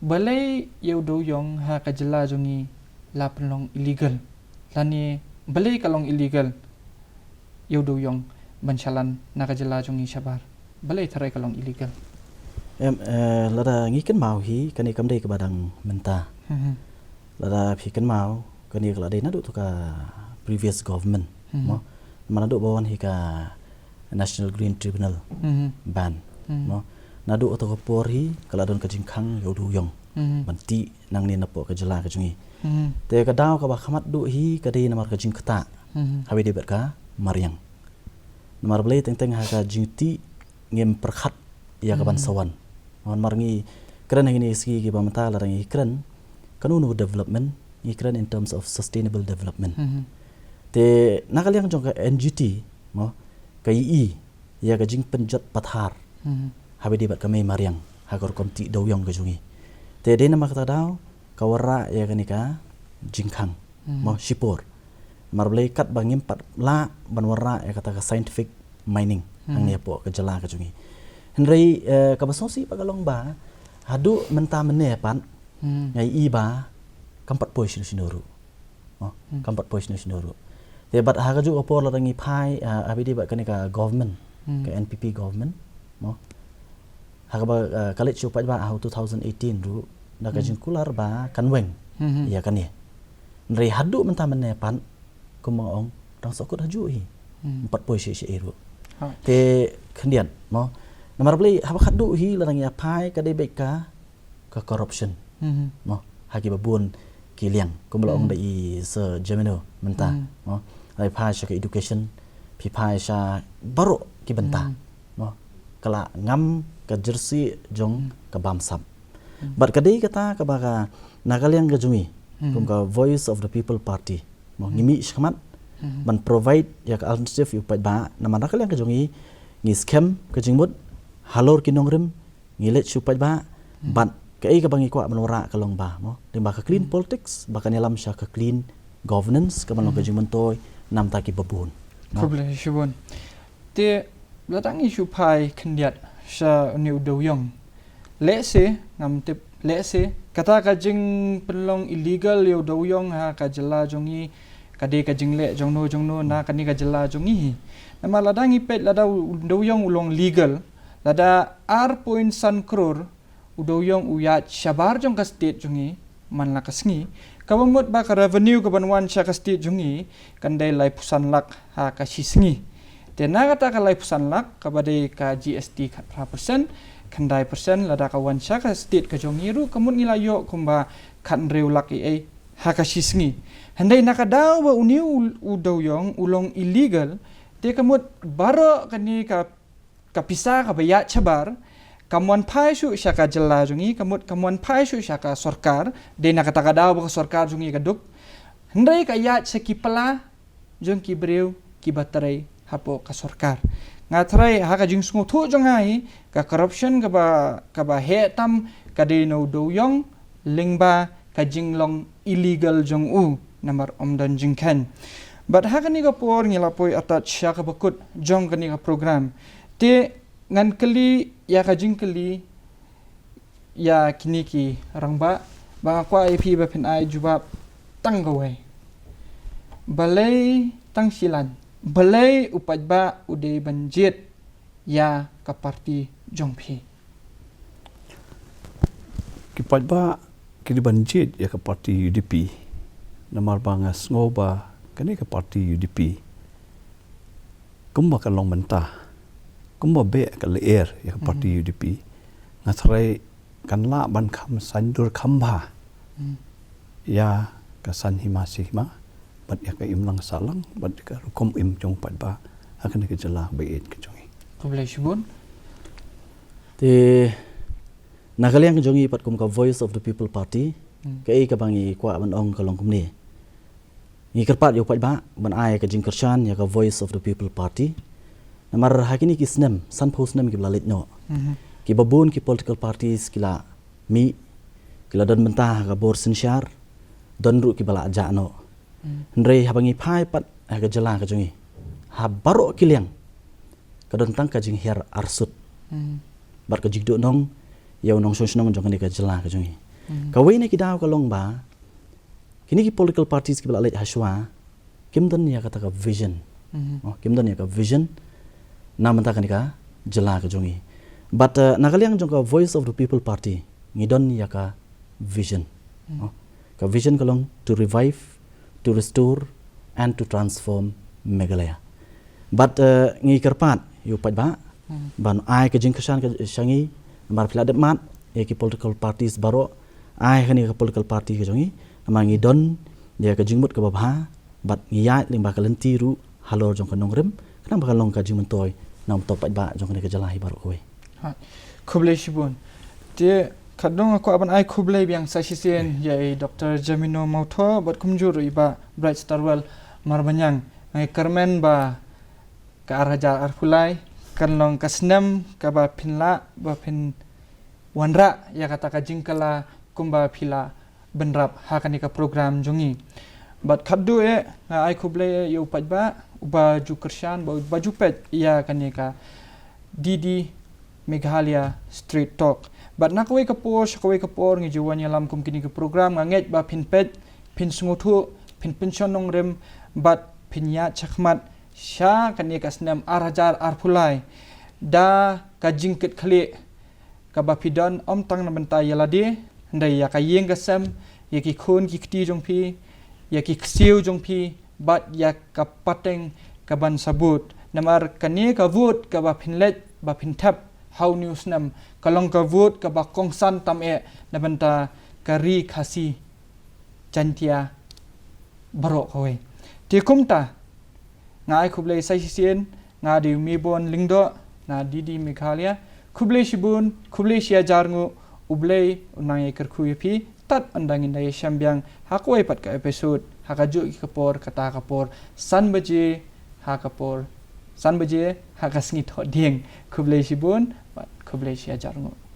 Balei ïa u dewïong ha ka jylla jong ngi la pynlong illegal? Lane balei ka long illegal ïa u dewïong ban shalan na ka jylla jong ngi shabar? Balei tharai ka long illegal? Em, eh, lada ngi kynmaw hi, kane kam dei kaba dang mynta. Lada phi kynmaw, kane ka la dei naduh tu ka previous government. Mo, namar naduh ba wan hi ka National Green Tribunal ban. Mo, naduh tu ka por hi ka la don ka jingkhang ïa u dewïong ban tih nangne napoh ka jylla ka jong ngi. Te ka daw kaba khmat duh hi ka dei namar ka jingktah haba ïadei bad ka mariang. Namar balei teng teng ha ka jingtih ngim pyrkhat ïa ka ban sa wan. Namar ngi kren ha kine ki sngi kiba mynta lada ngi kren kano kano development, ngi kren in terms of sustainable development. Te na ka liang jong ka N G T, mo, ka ïohi ïa ka jingpynjot pathar haba ïadei bad ka mei mariang ha ka rukom tih dewïong ka jong ngi. Te dei namar kata ka daw ka wanrah ïa kane ka jingkhang, mo, shipor. Namar balei katba ngim pat lah ban wanrah ïa kata ka scientific mining hangne hapoh ka jylla ka jong ngi. Hynrei, eh, kaba sngewsih pat ka long ba haduh mynta mynne pat nga ïohi ba kam pat poi shano shano ruh. Oh, kam pat poi shano shano ruh. Te bad ha kajuh ka por lada ngi phai, ah, haba ïadei bad kane ka government, Hmm. Ka N P P government, mo. Ha kaba, eh, ka leit shu paidbah ha u two thousand eighteen ruh, da ka Hmm. jingkular ba kan weng Hmm. ïa kane. Hynrei haduh mynta mynne pat, kumba ong, dang sahkut hajuh hi. Hmm. Ym pat poi shisha ruh. Ha. Te khyndiat, mo. Namar balei, haba khadduh hi la dang ïa phai ka dei beit ka ka corruption. Mhm. Mo, ha kiba bun ki liang, kumba la ong Mhm. da i Sir Jemino mynta. Mhm. Mo, la phai sha ka education, phi phai sha baroh ki bynta. Mhm. Mo, ka la ngam ka jersey jong Mhm. ka bamsap. Mhm. Bad ka dei kata kaba ka na ka liang ka jong ngi, Mhm. kum ka Voice of the People Party. Mo, ngi Mhm. mih shakhmat, Mhm. ban provide ïa ka alternative ïa u paidbah, namar na ka liang ka jong ngi, ngi skhem ka jingmut, halor ki nongrim, ngi leit shu paidbah, Hmm. bad kaei kaba ngi kwah ban wanrah ka long ba, mo. Lyngba ka clean Hmm. politics, ba kan ïalam sha ka clean governance, ka ban long ka Hmm. jingmyntoi, namta kiba bun. Mo. Khublei shibun. Te, la dang ngi shu phai khyndiat sha une u dewïong. Lehse, ngam tip, lehse, kata ka jingpynlong illegal ïa u dewïong ha ka jylla jong ngi, ka dei ka jingleh jongno jongno na kane ka jylla jong ngi hi. Namar la dang ngi peit la da u dewïong u long legal, lada ar point san klur u dewïong u ïaid shabar jong ka state jong ngi man la ka sngi, kaba mut ba ka revenue kaban wan sha ka state jong ngi kan dei laiphew san lak ha ka shi sngi. Te na kata ka laiphew san lak kaba dei ka G S T khatphra percent, khyndai percent, lada ka wan sha ka state ka jong ngi ruh ka mut ngi la ïoh kumba khathynriew lak ei ei ha ka shi sngi. Hynrei na ka daw ba une u, u dewïong u long illegal, te ka mut baroh kane ka ka pisa kaba ïaid shabar, kam wan phai shuh sha ka jylla jong ngi, ka mut kam wan phai shuh sha ka sorkar, dei na kata ka daw ba ka sorkar jong ngi ka duk. Hynrei ka ïaid sha ki pla jong ki briew kiba trei hapoh ka sorkar. Nga tharai ha ka jingsngewthuh jong nga hi, ka corruption kaba, kaba heh tam ka dei na u dewïong, lyngba ka jinglong illegal jong u, namar ym don jingkheiñ. Bad ha kane ka por ngi la poi attach sha kaba kut jong kane ka program. Te ngan kylli ïa ka jingkylli ïa kine ki rangbah, ba nga kwah ïa phi ba phin ai jubab tang kawei. Balei tang shilan, balei u paidbah u dei ban jied ïa ka parti jong phi? Ki paidbah ki dei ban jied ïa ka parti U D P. Namar ba nga sngew ba kane ka parti U D P, kumba ka long mynta, kumba beh ka lyer ïa ka parti Mhm. U D P, nga tharai kan lah ban kham saiñdur kham bha Mhm. ïa ka saiñ hima sihma, bad ïa ka imlang sahlang, bad ïa ka rukom im jong u paidbah ha kane ka jylla ba ïeit ka jong ngi. Khublei shibun. Te na ka liang ka jong ngi pat kum ka Voice of the People Party, Hmm. kaei kaba ngi kwah ban ong ka long kumne. Ngi kyrpad ïa u paidbah ban ai ka jingkyrshan ïa ka Voice of the People Party. Namar ha kine ki snem, sanphew snem kiba la leit noh, Mhm. kiba bun ki political parties ki la mih, ki la don bynta ha ka bor synshar, don ruh kiba la jah noh. Hmm. Hynrei haba ngi phai pat ha ka jylla ka jong ngi, ha baroh ki liang ka don tang ka jinghiar arsut. Hmm. Bad ka jingduhnong ïa u nongshong shnong jong kane ka jylla ka jong ngi. Hmm. Kawei na ki daw ka long ba kine ki political parties kiba la leit ha shuwa kim don ïa kata ka vision. Mhm. Oh, kim don ïa ka vision na bynta kane ka jylla ka jong ngi. But, uh, na ka liang jong ka Voice of the People Party ngi don ïa ka vision. Mhm. Oh, ka vision ka long to revive, to restore and to transform Meghalaya. But, uh, ngi kyrpad ïa u paidbah Mhm. ban ai ka jingkyrshan ka sha ngi, namar phi la dep mad ïa ki political parties baroh, ai kane ka political party ka jong ngi, namar ngi don ïa ka jingmut kaba bha, bad ngi ïaid lyngba ka lynti ruh halor jong ka nongrim, khnang ba kan long ka jingmyntoi na bynta u paidbah jong kane ka jylla hi baroh kawei. Ha, khublei shibun. Te katno nga kwah ban ai khublei biang sa shisien ïa i Doktor Jemino Mawthoh bad kumjuh ruh i Bah Brightstarwell Marbaniang. Nga kyrmen ba ka ar hajar arphew lai kan long ka snem kaba phin lah ba phin wanrah ïa kata ka jingkylla kumba phi la bynrap ha kane ka program jong ngi. Bad khatduh eh nga ai khublei eh ïa u paidbah uba ju kyrshan, ba, ba ju peit ïa kane ka D D Meghalaya Straight Talk. Bad na kawei ka por sha kawei ka por ngi ju wan ïalam kum kine ki program, nga ngeit ba phin peit, phin sngewthuh, phin pynshong nongrim bad phin ïaid shakhmat sha kane ka snem ar hajar arphew lai da ka jingkitkhlieh kaba phi don ym tang na bynta ïa lade, hynrei ïa ka ïing ka sem, ïa ki khun ki kti jong phi, ïa ki ksiew jong phi, bad ïa ka pateng kaban sa bud. Namar kane ka vote kaba phin leit ba phin thep ha une u snem ka long ka vote kaba kongsan tam eh na bynta ka Ri Khasi Jaiñtia baroh kawei. Te kumta nga ai khublei sa shisien, nga dei u Mebun Lyngdoh na D D Meghalaya. Khublei shibun, khublei shi hajar nguh, U Blei un nang ïa kyrkhu ïa phi. Tad ynda ngin da ïashem biang ha kawei pat ka episode ha kajuh ka por, kata ka por san baje, ha ka por san baje ha ka sngi Thohdieng. Khublei shibun bad khublei shi hajar nguh.